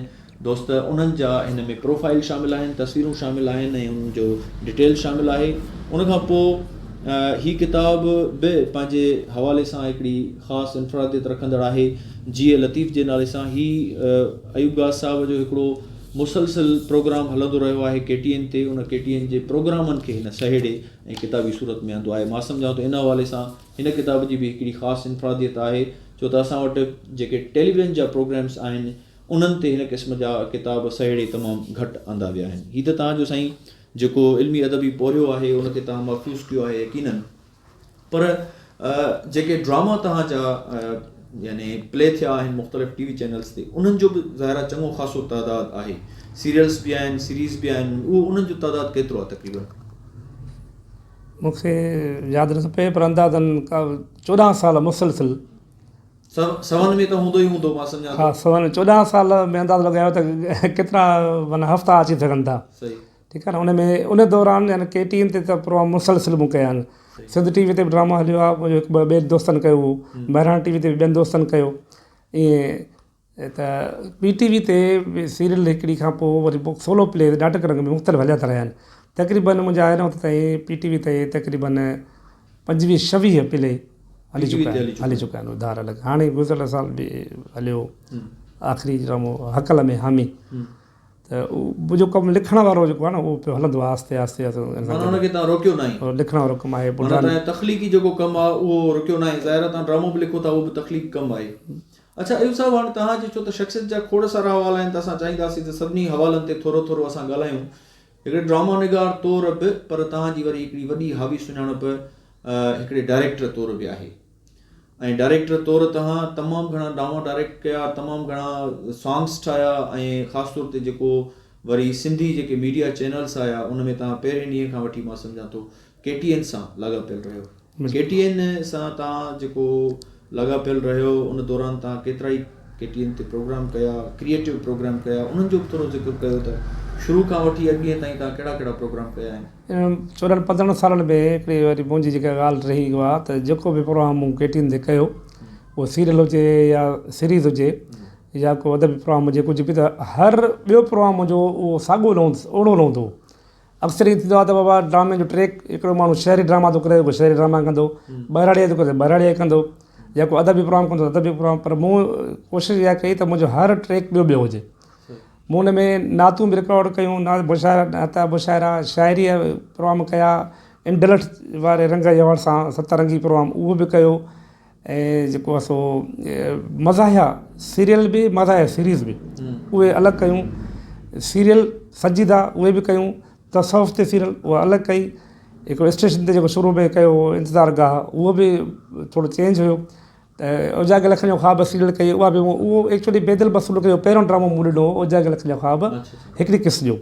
دوست انهن جا هن ۾ پروفائيل شامل آهن تصويرون شامل آهن ۽ انهن جو ڊيٽيل شامل آهي ان کان پوء هي ڪتاب به پنهنجي حوالي سان هڪڙي خاص انفراديت رکندڙ آهي جيئي لطيف جي نالي سان هي ايوب گاز صاحب جو هڪڙو مسلسل پروگرام هلندو رهيو آهي ڪي ٽي اين تي ان ڪي ٽي اين جي پروگرامن کي هن سهيڙي ۽ ڪتابي صورت ۾ آندو آهي مان سمجهان ٿو ان حوالي سان هن ڪتاب جي به هڪڙي خاص انفراديت آهي ڇو ته اسان وٽ جيڪي ٽيليويزن جا پروگرامس آهن انهن تي هن قسم جا ڪتاب سهيڙي تمام گهٽ آندا ويا آهن هي ته توهان جو سائين جيڪو علمي ادبي پورهيو آهي ان کي توهان محفوظ ڪيو آهي يقينن پر جيڪي ڊراما توهان جا يعني پلي ٿيا آهن مختلف ٽي وي چينلز تي انهن جو به ظاهر آهي چڱو خاصو تعداد آهي سيريلز به آهن سيريز به آهن اهو انهن جو تعداد ڪيترو آهي تقريبن مون کي ياد نٿو پئي پر اندازن ڪا 14 سال مسلسل سون ۾ ته هوندو ئي هوندو مان سمجهان ها سون 14 سال ۾ اندازو لڳايو ته ڪيترا معنيٰ هفتا اچي سگهن ٿا صحيح ٺيڪ آهي نه ان ۾ ان دوران يعني ڪي ٽي اين تي ته پروگرام مسلسل مون ڪيا آهن سنڌ ٽي وي تي به ڊرامو هليو آهي منهنجو هڪ ٻه ٻين دوستن ڪيو هو مهراڻ ٽي وي تي به ٻين دوستن ڪيو ائين ته پي ٽي وي تي به سيريل هڪڙي کان پوء وري پوء سولو پلي ناٽڪ رنگ ۾ مختلف هليا ٿا رهيا آهن تقريبن منهنجا هن وقت تائين پي ٽي وي تي تقريبن پنجويهه ڇويهه پلي هلي چڪا آهن هلي چڪا آهن ڌار الڳ هاڻي گذريل سال به هليو آخري ڊرامو هڪل ۾ حامي ته منهنجو ڪم لکڻ وارو جيڪو آهي نه اهو پيو هلندو آهي آهستي آهستي معنيٰ ان کي توهان روڪيو ناهي. لکڻ وارو ڪم آهي معنيٰ توهان جو تخليقي جيڪو ڪم آهي اهو رڪيو ناهي ظاهر آهي توهان ڊرامو به لکو ٿا اهو به تخليقي ڪم آهي. اڇا ايوب صاحب هاڻي توهان جي ڇو ته شخصيت جا کوڙ سارا حوالا آهن ته اسان چاهينداسين ته سڀني حوالن تي ٿورو ٿورو اسان ڳالهايون هڪڙي ڊرامو نگار طور به پر توهان جي وري هڪڙي وڏي حاوي سڃاڻپ هڪڙي ڊائريڪٽر طور به آهي. ۽ ڊائريڪٽر طور توهان تمام گهڻا ڊراما ڊائريڪٽ ڪيا تمام گهڻا سانگس ٺاهيا ۽ خاص طور تي جيڪو وري سنڌي جيڪي ميڊيا چينلس آيا ان ۾ توهان پهرين ڏينهن کان وٺي مان سمجهان ٿو ڪي ٽي اين سان لاڳاپيل رهيو ڪي ٽي اين سان توهان جيڪو لاڳاپيل رهيو ان دوران توهان ڪيترا ئي ڪي ٽي اين تي پروگرام ڪيا ڪريئيٽو پروگرام ڪيا انهن جو به ٿورو ذڪر ڪيو ته شروع کان وٺي اڄ ڏينهن تائين توهان ڪهڙا ڪهڙا پروگرام ڪيا آهن؟ انهن چوڏهن پندرهن سالن ۾ هڪڙي وري منهنجي جيڪا ڳالهه رهي اها ته جيڪو به پروگرام مون ڪي ٽي اين تي ڪيو اهو سيريل هجي يا سيريز هجي يا ڪو ادبي پروگرام هجي ڪجهه به ته هر ٻيو پروگرام منهنجو اهو ساڳيو نه هوندو اوڙو نه هوندو هو. اڪثر ائين ٿيندو آهي ته بابا ڊرامي جو ٽريڪ هڪڙو ماڻهو شهري ڊراما ٿو ڪري ڪو شهري ڊراما ڪندو ٻهراڙيء جو ٿو ڪري ته ٻهراڙيء جو ڪندو يا ڪو ادبي پروگرام ڪندو ته ادبي پروگرام پر مون ڪوشش اها ڪئي ته منهنجو هر ٽريڪ ٻيو ٻيو هجي. مون ان ۾ نعتون به رڪارڊ ڪيون، نعت مشاعرا، نعت مشاعرا، شاعريء جا پروگرام ڪيا، انڊلٺ واري رنگ جي حوالي سان ست رنگي پروگرام اهو به ڪيو ۽ جيڪو آهي سو مزاحيه سيريل به مزاحيه سيريز به اهي الڳ ڪيون، سيريل سنجيده اهي به ڪيون، تصوف تي سيريل اها الڳ ڪئي، هڪڙو اسٽيشن تي جيڪو شروع ۾ ڪيو هو انتظار گاهه اهو به ٿورو چينج هيو. ته اوجاڳي لکن جو خواب سيريل ڪئي اها به مون اهو ايڪچولي بيدل بسول جو پهريون ڊرامو مون ڏنو هو اوجاڳي لکن جو خواب هڪڙي قسط جو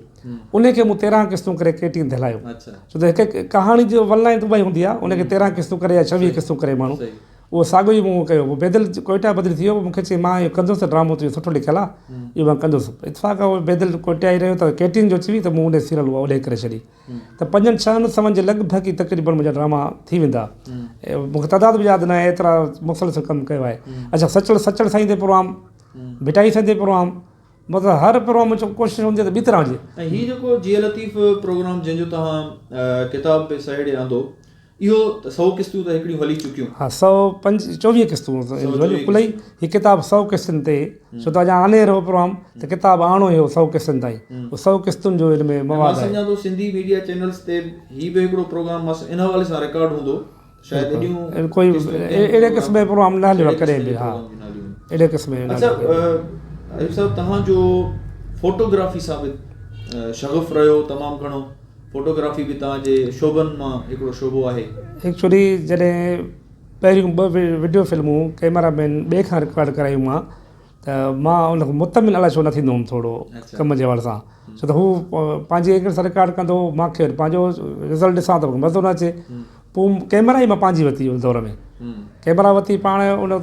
ان کي مون 13 قسطون ڪري ڪي ٽي اين تي هلايو ڇو ته هڪ هڪ ڪهاڻي جو ون لائن ته اها ئي هوندي آهي ان کي 13 قسطون ڪري يا 26 قسطون ڪري ماڻهو اهو ساڳيو ئي مون ڪيو پوء بيدل ڪوئٽا بدلي ٿي ويو مون کي چيائين مان اهو ڪندس ڊرامو تنهنجو سٺو لکيل آهي اهو مان ڪندس اتفاق اهو بيدل ڪوئٽا ئي رهيو ته ڪي ٽي اين جو اچي وئي ته مون ان سيريل اها اوڏي ڪري ڇڏي ته پنجن ڇهن سون جي لڳ ڀڳ ئي تقريبن منهنجا ڊراما ٿي ويندا. مون کي تعداد به ياد ناهي ايترا مسلسل ڪم ڪيو آهي. اڇا سچل سچل سائين تي پروگرام، ڀٽائي سائين تي پروگرام مطلب هر پروگرام منهنجو ڪوشش هوندي آهي ته ٻي طرح هجي. ۽ هي جيڪو جيئي لطيف پروگرام جنهن جو توهان ڪتاب به سهيڙي آندو اهو ته سئو قسطون ته هڪڙيون هلي چڪيون. ها سئو پنج چوويهه قسطون ڪل ئي هي ڪتاب سئو قسطن تي ڇو ته اڃا آني رهيو پروگرام ته ڪتاب آڻو هيو سئو قسطن تائين اهو سئو قسطن جو ان ۾ مواد آهي. مان سمجهان ٿو سنڌي ميڊيا چينلز تي هي به هڪڙو پروگرام ان حوالي سان رڪارڊ هوندو شايد ايڏيون ڪوئي اهڙي قسم جو پروگرام نه هليو آهي ڪڏهن به ها اهڙي قسم جو اڇا ايوب صاحب توهان جو فوٽوگرافي سان به شغف رهيو تمام گهڻو. فوٽوگرافي به توهان جي شعبن مان هڪڙو شعبو آهي. ايڪچولي جڏهن پهريون ٻه وڊيو فلمون ڪئميرا مين ٻئي کان رڪارڊ ڪرايون مان ته مان ان کان مطمئن الائي ڇو نه ٿيندو هوم ٿورو ڪم جي حوالي سان ڇو ته هو پنهنجي اينگل سان رڪارڊ ڪندو هو مان کي وري پنهنجو رزلٽ ڏسان ته مون کي مزو نه اچي پوء ڪئميرا ئي مان پنهنجي ورتي ان دور ۾ ڪئميرا ورتي پاڻ ان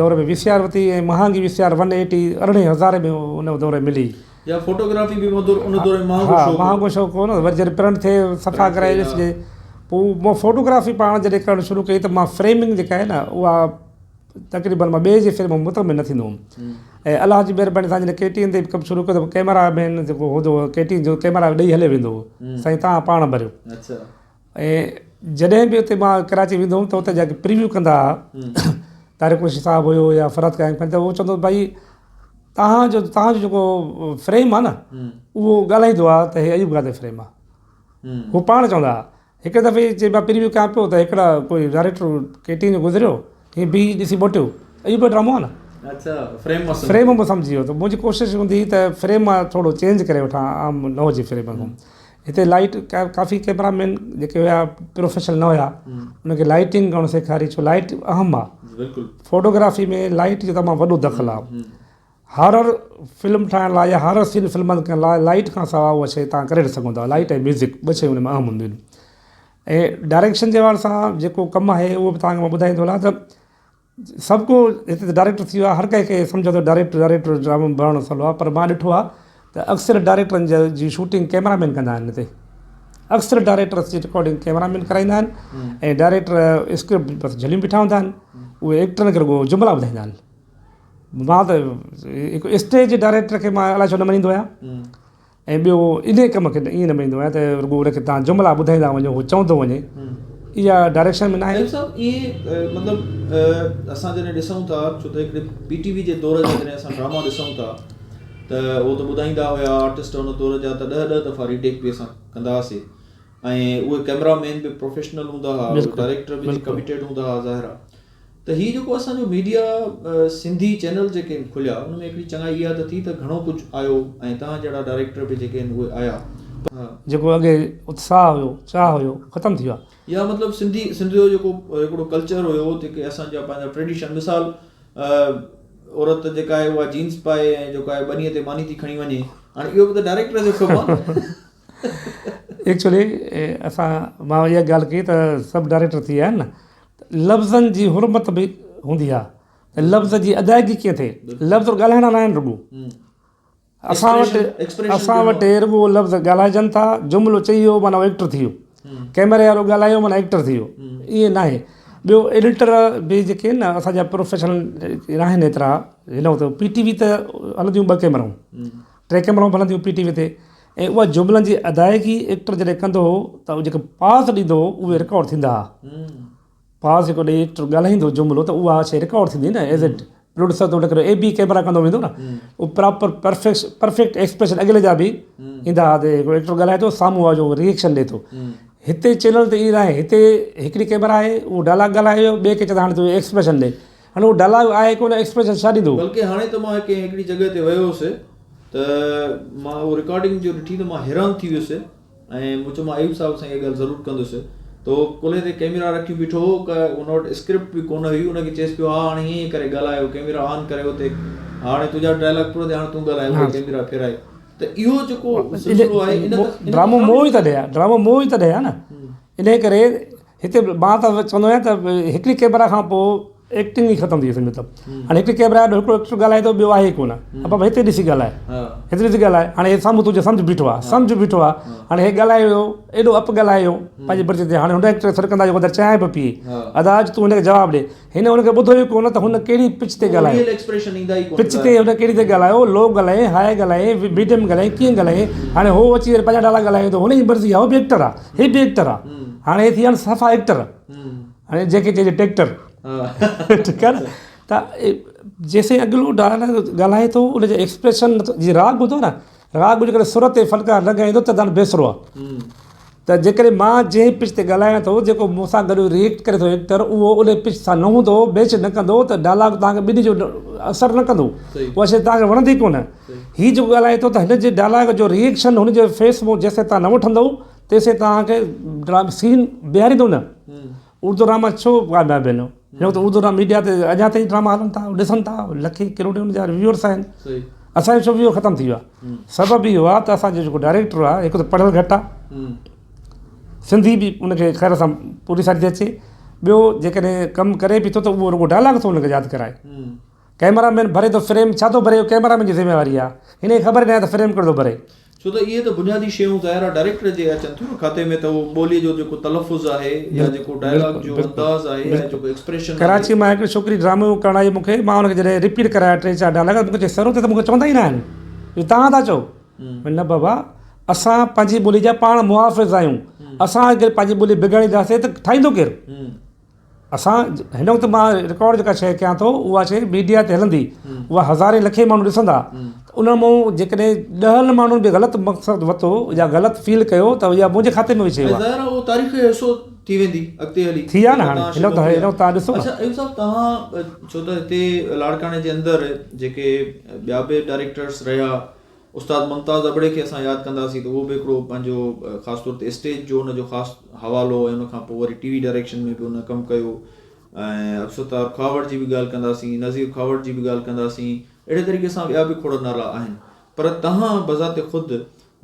دور ۾ وي سي آر ورتي ۽ مهانگي V C R one eighty ارڙهين هزارين ۾ ان دور ۾ ملي. يا فوٽوگرافي به مدر ان دور ۾ مهانگو شوق هو. ها مهانگو شوق هو نه وري جڏهن پرنٽ ٿئي صفا ڪرائي ڏسجي پوء مون فوٽوگرافي پاڻ جڏهن ڪرڻ شروع ڪئي ته مان فريمنگ جيڪا آهي نه اها تقريبن مان ٻئي جي فريم مان مطمئن نه ٿيندو هوم ۽ الله جي مهرباني سان جڏهن ڪي ٽي اين تي ڪم شروع ڪيو ته ڪئميرا مين جيڪو هوندو هو ڪي ٽي اين جو ڪئميرا ڏئي هليو ويندو هو سائين توهان پاڻ ڀريو ۽ جڏهن به اتي مان ڪراچي ويندو هوم ته اتي جا پريويو ڪندا هئا طارق قريشي صاحب هيو يا فرحت قائم خان ته هو چوندو ڀائي توهان جو توهان جو جيڪو فريم آهي نه اهو ڳالهائيندو آهي ته هي ايوب قادر فريم آهي هو پاڻ چوندا هئا هڪ دفعي چي مان پريويو ڪيان پيو ته هڪڙا ڪوئي ڊائريڪٽر ڪي ٽي اين جو گذريو هي بيهي ڏسي موٽيو ايوب جو ڊرامو آهي نه فريم مان سمجهي ويو ته منهنجي ڪوشش هوندي هئي ته فريم مان ٿورو چينج ڪري وٺان عام نه هجي فريم کان هتي لائيٽ ڪافي ڪئميرا مين جيڪي هيا پروفيشنل نه هيا ان کي لائيٽنگ ڪرڻ سيکاري ڇو لائيٽ اهم آهي بلڪل فوٽوگرافي ۾ لائيٽ جو تمام وڏو دخل آهي هارر فلم ٺاهڻ لاء يا هارر سين فلمن ڪرڻ لاء لائيٽ کان سواء اها شيء تان ڪري نه سگهو ٿا لائيٽ ۽ ميوزڪ ٻه شيون ان ۾ اهم هونديون آهن ۽ ڊائريڪشن جي حوالي سان جيڪو ڪم آهي اهو به تان کي مان ٻڌائيندو هلان ته سڀ ڪو هتي ته ڊائريڪٽر ٿي ويو آهي هر ڪنهن کي سمجهو ته ڊائريڪٽر ڊائريڪٽر ڊرامو بڻائڻ سولو آهي پر مان ڏٺو آهي ته اڪثر ڊائريڪٽرن جا جي شوٽنگ ڪئميرا مين ڪندا آهن هتي اڪثر ڊائريڪٽرس جي رڪارڊنگ ڪئميرا مين ڪرائيندا آهن ۽ ڊائريڪٽر اسڪرپٽ بس جهليون بيٺا هوندا آهن اهي ايڪٽرن کي رڳو جملا ٻڌائيندا آهن مان ته هڪ اسٽيج ڊائريڪٽر کي مان الائي ڇو نه مڃيندو آهيان ۽ ٻيو انهيء ڪم کي ائين نه مڃيندو آهيان ته رڳو ان کي توهان جملا ٻڌائيندا وڃو هو چوندو وڃي اها ڊائريڪشن ۾ ناهي. ايوب صاحب ائين مطلب اسان جڏهن ڏسون ٿا ڇو ته هڪڙي پي ٽي وي جي دور جا جڏهن اسان ڊراما ڏسون ٿا ته اهو ته ٻڌائيندا هيا آرٽسٽ ان دور جا ته ڏهه ڏهه دفعا ريٽيڪ به اسان ڪندا هئاسي ۽ اهي ڪئميرا مين به پروفيشنل هوندا هئا ڊائريڪٽر به ڪميٽيڊ هوندا هئا ظاهر آهي ته هي جيڪو اسان جو ميڊيا سنڌي چينل جيڪي آهن کليا ان ۾ هڪڙي چڱائي اها ته ٿي ته گهڻو ڪجهه آيو ۽ توهان جهڙا ڊائريڪٽر به جيڪي آهن اهي آيا. جيڪو اڳي اتساهه هيو چاهه هيو ختم ٿي ويو آهي. يا مطلب سنڌي سنڌ جو جيڪو هڪڙو ڪلچر هيو جيڪي اسان جا پنهنجا ٽريڊيشن مثال عورت جيڪا آهي اها جينز پائي ۽ جيڪو آهي ٻنيء تي ماني ٿي کڻي وڃي هاڻي اهو به ته ڊائريڪٽر جو ڪم آهي. ايڪچولي اسان مان اها ڳالهه ڪئي ته سڀ ڊائريڪٽر ٿي ويا آهن نه لفظن جي حرمت به هوندي آهي ته لفظ جي ادائگي ڪيئن ٿئي لفظ ڳالهائڻا نه آهن رڳو اسان وٽ اسان وٽ رڳو لفظ ڳالهائجن ٿا جملو چئي ويو معنيٰ ايڪٽر ٿي ويو ڪيمري وارو ڳالهايو معنيٰ ايڪٽر ٿي ويو ائين ناهي ٻيو ايڊيٽر به جيڪي آهن نه اسان جا پروفيشنل ناهن ايترا هن وقت پي ٽي وي ته هلنديون ٻه ڪيمرائون ٽي ڪيمرائون به هلنديون پي ٽي وي تي ۽ اها جملن جي ادائگي ايڪٽر جڏهن ڪندو هو ته جيڪي پاز ڏيندو هو اهي رڪارڊ ٿيندا هئا پاز جيڪو ڏئي ايڪٽر ڳالهائيندو جملو ته اها شي رڪارڊ ٿيندي نه ايز اي پروڊيوسر ته ان ڪري اي بي ڪيمرا ڪندو ويندو نه اهو پراپر پرفيڪٽ پرفيڪٽ ايڪسپريشن اڳلي جا به ايندا ها ته هڪڙو ايڪٽر ڳالهائي ٿو سامهون وارو جو ريئيڪشن ڏئي ٿو هتي چينل تي ائين ناهي هتي هڪڙي ڪيمرا آهي اهو ڊائلاگ ڳالهائي ويو ٻئي کي چوندا هاڻي تون ايڪسپريشن ڏي هاڻي اهو ڊائلاگ آهي ڪونه ايڪسپريشن ڇا ڏيندو. بلڪه هاڻي ته مان ڪنهن هڪڙي جڳهه تي ويو هوس ته مان اهو رڪارڊنگ جو ڏٺي ته مان حيران ٿي ويس ۽ مون چيو مان ايوب صاحب سان اها ڳالهه ضرور ڪندس ته هو ڪلهي تي ڪئميرا رکيون بيٺو هو ڪا ان وٽ اسڪرپٽ به ڪونه هئي ان کي چيس پيو ها هاڻي هيئن هيئن ڪري ڳالهايو ڪئميرا آن ڪري اتي هاڻي تنهنجا ڊائلاگ پورا ٿيا هاڻي تون ڳالهاء اهو ڪئميرا ڦيرائي ته اهو جيڪو سلسلو آهي ان ڊرامو موهه ئي تڏهن آهي ڊرامو موهه ئي تڏهن آهي نه انهي ڪري هتي مان ته چوندو آهيان ته هڪڙي ڪئميرا کان پوء ايڪٽنگ ئي ختم ٿي وئي سمجهو ته هاڻي هڪڙي ڪئميرا آڏو هڪڙو ايڪٽر ڳالهائي ٿو ٻيو آهي ئي ڪونه بابا هتي ڏسي ڳالهائي هتي ڏسي ڳالهائي هاڻي هي سامهون تنهنجو سمجهه بيٺو آهي سمجهه بيٺو آهي هاڻي هي ڳالهائي ويو ايڏو اپ ڳالهائي ويو پنهنجي مرضي تي هاڻي هن ايڪٽر سڏ ڪندا جيڪو چانهه به پيئي ادا اچ تون هن کي جواب ڏي هن هن کي ٻڌو ئي ڪونه ته هن ڪهڙي پچ تي ڳالهايو پچ تي هن ڪهڙي تي ڳالهايو لو ڳالهائي هاء ڳالهائي ميڊيم ڳالهائي ڪيئن ڳالهائي هاڻي هو اچي وري پنهنجا ڊائلاگ ڳالهائي ٿو هن جي مرضي آهي هو به ايڪٽر آهي هي به ايڪٽر آهي هاڻي هي ٿي ويا آهن صفا ايڪٽر هاڻي جنهن کي چئجي ٽيڪٽر ٺيڪ آهي نه ته جيسين اڳلو ڊائلاگ ڳالهائي ٿو ان جي ايڪسپريشن جي راڳ هوندو آهي نه راڳ جيڪڏهن سر تي فنڪار نه ڳائيندو ته تان بيسرو آهي ته جيڪڏهن مان جنهن پچ تي ڳالهايان ٿو جيڪو مون سان گڏ ريئيڪٽ ڪري ٿو ايڪٽر اهو ان پچ سان نه هوندو ميچ نه ڪندو ته ڊائلاگ توهان کي ٻنهي جو اثر نه ڪندو اها شي توهان کي وڻندي ڪونه هي جيڪو ڳالهائي ٿو ته هن جي ڊائلاگ جو ريئيڪشن هن جي فيس مون جيسين توهان نه وٺندو تيسين توهان کي سين بيهاريندو نه اردو ڊراما ڇو ڪامياب آهن هن وقت اردو ڊراما ميڊيا تي اڃا تائين ڊراما هلن ٿا ڏسن ٿا لکين ڪروڙين جا ويورس آهن اسان جو ڇو ويور ختم ٿي ويو آهي سبب اهو آهي ته اسان جو جيڪو ڊائريڪٽر آهي هڪ ته پڙهيل گهٽ آهي سنڌي به ان کي خير سان پوري ساري ٿي اچي ٻيو جيڪڏهن ڪم ڪري به ٿو ته اهو رڳو ڊائلاگ ٿو ان کي ياد ڪرائي ڪئميرا مين ڀري ٿو فريم ڇا ٿو ڀري اهو ڪئميرا مين جي ذميواري آهي هن کي خبر ناهي ته فريم ڪهڙو ٿو ڀري. ڇو ته اهي ته بنيادي شيون ظاهر آهي ڊائريڪٽر جي اچن ٿيون نه کاتي ۾ ته اهو ٻوليء جو جيڪو تلفظ آهي يا جيڪو ڊائلاگ جو انداز آهي يا جيڪو ايڪسپريشن آهي. ڪراچي مان هڪڙي ڇوڪري ڊرامو ڪرڻ آئي مون کي مان ان کي جڏهن رپيٽ ڪرايا ٽي چار ڊائلاگ مون کي چئي سر اتي ته مون کي چوندا ئي نه آهن اهو توهان ٿا چئو نه بابا اسان پنهنجي ٻولي جا پاڻ محافظ آهيون اسان اگر پنهنجي ٻولي بگاڙينداسين ته ٺاهيندو ڪير؟ اسان هن وقت مان رڪارڊ جيڪا شيء ڪيان ٿو اها شيء ميڊيا تي هلندي اها هزارين لکين ماڻهو ڏسندا ته ان مون جيڪڏهن ڏهن ماڻهن به غلط مقصد ورتو يا غلط فيل ڪيو ته اها منهنجي کاتي ۾ وئي ظاهر آهي اهو تاريخ جو حصو ٿي ويندي اڳتي هلي ٿي آهي نه هاڻي هن وقت هن وقت توهان ڏسو اڇا ايوب صاحب توهان ڇو ته هتي لاڙڪاڻي جي اندر جيڪي ٻيا به ڊائريڪٽرس رهيا استاد ممتاز ابڙي کي اسان ياد ڪنداسين ته اهو به هڪڙو پنهنجو خاص طور تي اسٽيج جو ان جو خاص حوالو ۽ ان کان پوء وري ٽي وي ڊائريڪشن ۾ به ان ڪم ڪيو ۽ عبدالستار کهاوڙ جي به ڳالهه ڪنداسين نذير کهاوڙ جي به ڳالهه ڪنداسين اهڙي طريقي سان ٻيا به کوڙ نالا آهن پر توهان بذات خود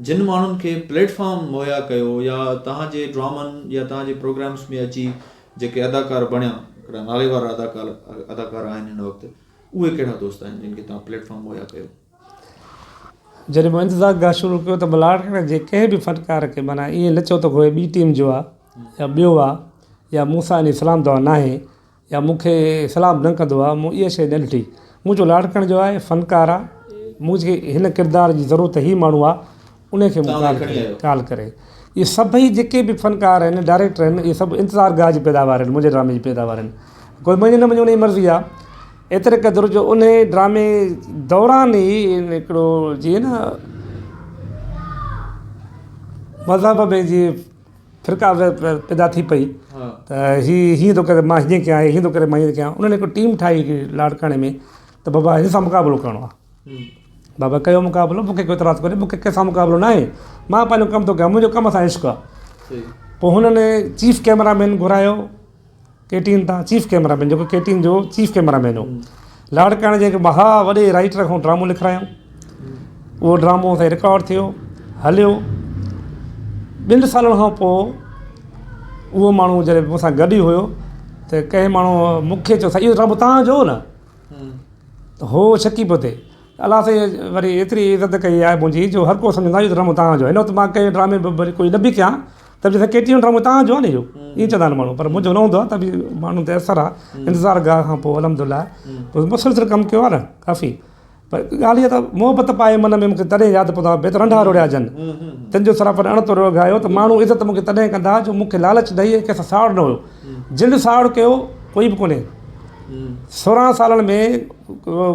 جن ماڻهن کي پليٽ فارم مهيا ڪيو يا توهان جي ڊرامن يا توهان جي پروگرامس ۾ اچي جيڪي اداڪار بڻيا هڪڙا نالي وارا اداڪار اداڪار آهن هن وقت اهي ڪهڙا دوست آهن جن کي توهان پليٽ فارم مهيا ڪيو. جڏهن مون انتظار گاهه شروع ڪيو ته مان لاڙڪاڻي جي ڪنهن به فنڪار کي معنيٰ ائين نه چئو ته هو ٻي ٽيم جو آ يا ٻيو آ يا مون سان انهي سلام دعا ناهي يا مون کي سلام نه ڪندو آ مون اها شيء نه ڏٺي مون چيو لاڙڪاڻي جو آهي فنڪار آ مون کي هن ڪردار جي ضرورت هي ماڻهو آ انهي کي مون ڪال ڪري ڪال ڪري اهي سڀئي جيڪي به فنڪار آهن ڊائريڪٽر آهن اهي سڀ انتظار گاهه جي پيداوار آهن منهنجي ڊرامي جي پيداوار آهن ڪوئي مڃي نه مڃي انهي جي مرضي آ. ايتري قدر جو انهي ڊرامي دوران ئي هڪڙو جيئن نه مذهب ۾ جيئن فرقا پيدا ٿي پئي ته هي هيئن ٿو ڪري مان هيئن ڪيان هي هيئن ٿو ڪري مان هيئن ٿو ڪيان انهن هڪ ٽيم ٺاهي هڪڙي لاڙڪاڻي ۾ ته بابا هن سان مقابلو ڪرڻو آهي بابا ڪيو مقابلو مون کي ڪو اعتراض ڪونهي مون کي ڪنهن سان مقابلو ناهي مان پنهنجو ڪم ٿو ڪيان منهنجو ڪم سان عشق آهي پوء هنن چيف ڪيمرا مين گهرايو ڪي ٽي اين تان چيف ڪئميرا مين جيڪو ڪي ٽي اين جو چيف ڪئميرا مين هو لاڙڪاڻي جي هڪ مها وڏي رائيٽر کان ڊرامو لکرايائون اهو ڊرامو سائين رڪارڊ ٿيو هليو ٻن سالن کان پوء اهو ماڻهو جڏهن مون سان گڏ ئي هيو ته ڪنهن ماڻهو مون کي چيو سائين اهو ڊرامو توهان جو هو نه ته هو شڪي پيو ٿئي. الله سائين وري ايتري عزت ڪئي آهي منهنجي جو هر ڪو سمجهندو آهي اهو ڊرامو توهان جو آهي. هن وقت مان ڪنهن ڊرامي ۾ ڀلي ڪوئي نه به ڪيان ته به چوندا ڪي ٽي اين ڊرامو توهان جو آهي نه اهو ائين چوندا آهن ماڻهو پر منهنجو نه هوندو آهي ته به ماڻهن تي اثر آهي انتظار گاهه کان پوء الحمد لله پوء مسلسل ڪم ڪيو آهي نه ڪافي پر ڳالهه اها ته محبت پائي من ۾ مون کي تڏهن ياد پوندو آهي بيت رنڍا روڙيا جن تن جو سراپن اڻ توريو گهايو ته ماڻهو عزت مون کي تڏهن ڪندا جو مون کي لالچ نه هئي ۽ ڪنهن سان ساڙ نه هيو جن ساڙ ڪيو ڪوئي به ڪونهي 16 سالن ۾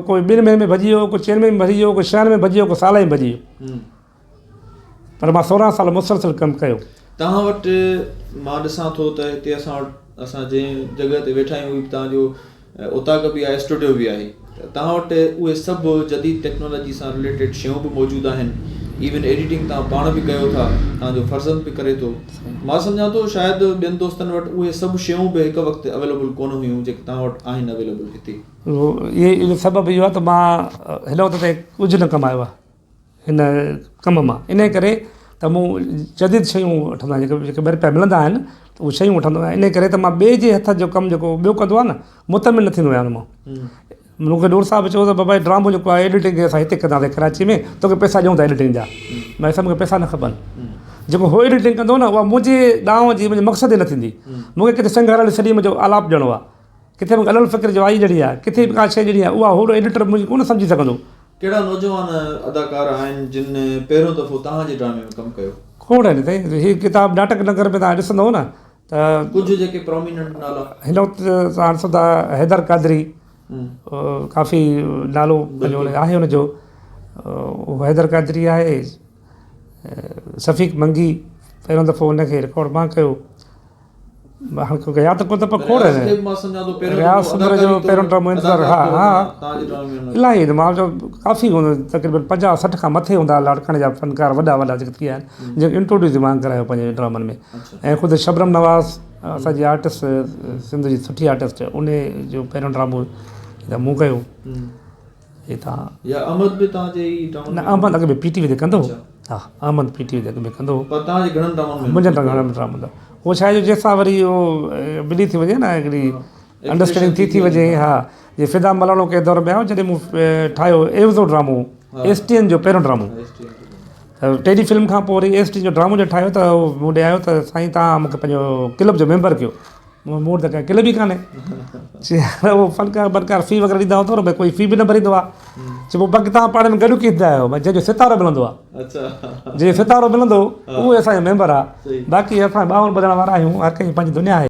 ڪوئي ٻن مهينن ۾ ڀڄي ويو ڪو چئن مهينن ۾ ڀڄي ويو ڪو ڇهن ۾ ڀڄي ويو ڪو سال ۾ ڀڄي ويو پر مان 16 سال مسلسل ڪم ڪيو. توهان وٽ مان ڏسان ٿو ته هتي اسان وٽ اسان جنهن جڳهه تي ويٺا آهيون اهي به توهان جو اوطاق به آهي اسٽوڊيو به آهي ته توهان وٽ اهي سڀ جديد ٽيڪنالاجي سان رليٽيڊ شيون به موجود آهن ايون ايڊيٽنگ توهان پاڻ به ڪيو ٿا توهان جو فرزند به ڪري ٿو مان سمجهان ٿو شايد ٻين دوستن وٽ اهي سڀ شيون به هڪ وقت اويليبل ڪونه هيون جيڪي توهان وٽ آهن اويليبل هتي. اهو سبب اهو آهي ته مان هن وقت تائين ڪجهه نه ڪمايو آهي هن ڪم مان انهي ڪري ته مون جديد شيون وٺندو آهيان جيڪي جيڪي ٻه رپيا ملندا آهن ته اهي شيون وٺندو آهيان انهي ڪري ته مان ٻئي جي هٿ جو ڪم جيڪو ٻيو ڪندو آهي نه مطمئن نه ٿيندو آهيان ان مان مون کي نور صاحب چيو ته بابا هي ڊرامو جيڪو آهي ايڊيٽنگ اسان هتي ڪنداسين ڪراچي ۾ توکي پئسا ڏيون ٿا ايڊيٽنگ جا مان چيس مون کي پئسا نه کپن جيڪو هو ايڊيٽنگ ڪندو نه اها منهنجي ڏانء جي منهنجي مقصد جي نه ٿيندي مون کي ڪٿي سنگهار علي سليم جو آلاپ ڏيڻو آهي ڪٿي مون کي علل فڪر جي وائي ڏيڻي آهي ڪٿي به ڪا شيء ڏيڻي آهي اها هو ايڊيٽر منهنجي ڪونه سمجهي سگهندو. ڪهڙا نوجوان اداڪار آهن جن پهريون دفعو توهان جي ڊرامي ۾ ڪم ڪيو؟ کوڙ آهن سائين هي ڪتاب ناٽڪ نگر ۾ توهان ڏسندؤ نه ته. ڪجهه جيڪي پراميننٽ نالا. هن وقت توهان ڏسو ٿا حيدر قادري ڪافي نالو پنهنجو آهي ان جو اهو حيدر قادري آهي شفيق منگي پهريون دفعو ان کي رڪارڊ مان ڪيو. ياد ڪونه ته پر کوڙ آهن رياض سومري جو پهريون ڊرامو انتظار ها ها الاهي مان چئو ڪافي هوندو تقريبن 50 60 کان مٿي هوندا لاڙڪاڻي جا فنڪار وڏا وڏا جيڪي ٿي ويا آهن جن انٽروڊيوس مان ڪرايو پنهنجي ڊرامن ۾ ۽ خود شبنم نواز اسان جي آرٽسٽ سنڌ جي سٺي آرٽسٽ ان جو پهريون ڊرامو مون ڪيو هتان. يا احمد به توهان جي ئي ڊرامن نه احمد اڳ ۾ پي ٽي وي تي ڪندو هو ها احمد پي ٽي وي تي اڳ ۾ ڪندو هو پر توهان جي گهڻن ڊرامن ۾ منهنجن گهڻن ڊرامن ۾ هو ڇا آهي جو جنهن سان وري اهو ملي ٿي وڃي نه هڪڙي انڊرسٽينڊنگ ٿي ٿي وڃي ها جي فدا ملاڻو ڪنهن دور ۾ آيو جڏهن مون ٺاهيو عيوضو ڊرامو ايس ٽي اين جو پهريون ڊرامو ته ٽيلي فلم کان پوء وري ايس ٽي جو ڊرامو جڏهن ٺاهيو ته مون ڏي آيو ته سائين توهان مون کي پنهنجو ڪلب جو ميمبر ڪيو مون وٽ ته ڪا ڪل به ڪانهي. چي يار اهو فنڪار بنڪار في وغيره ڏيندا هوندو نه ڀئي ڪوئي في به نه ڀريندو آهي. چي پوء باقي توهان پاڻ ۾ گڏ ڪيئن ٿيندا آهيو؟ ڀئي جنهن جو ستارو ملندو آهي. جنهن جو ستارو ملندو اهو اسان جو ميمبر آهي. باقي اسان ٻانهن ٻڌڻ وارا آهيون هر ڪنهن جي پنهنجي دنيا آهي.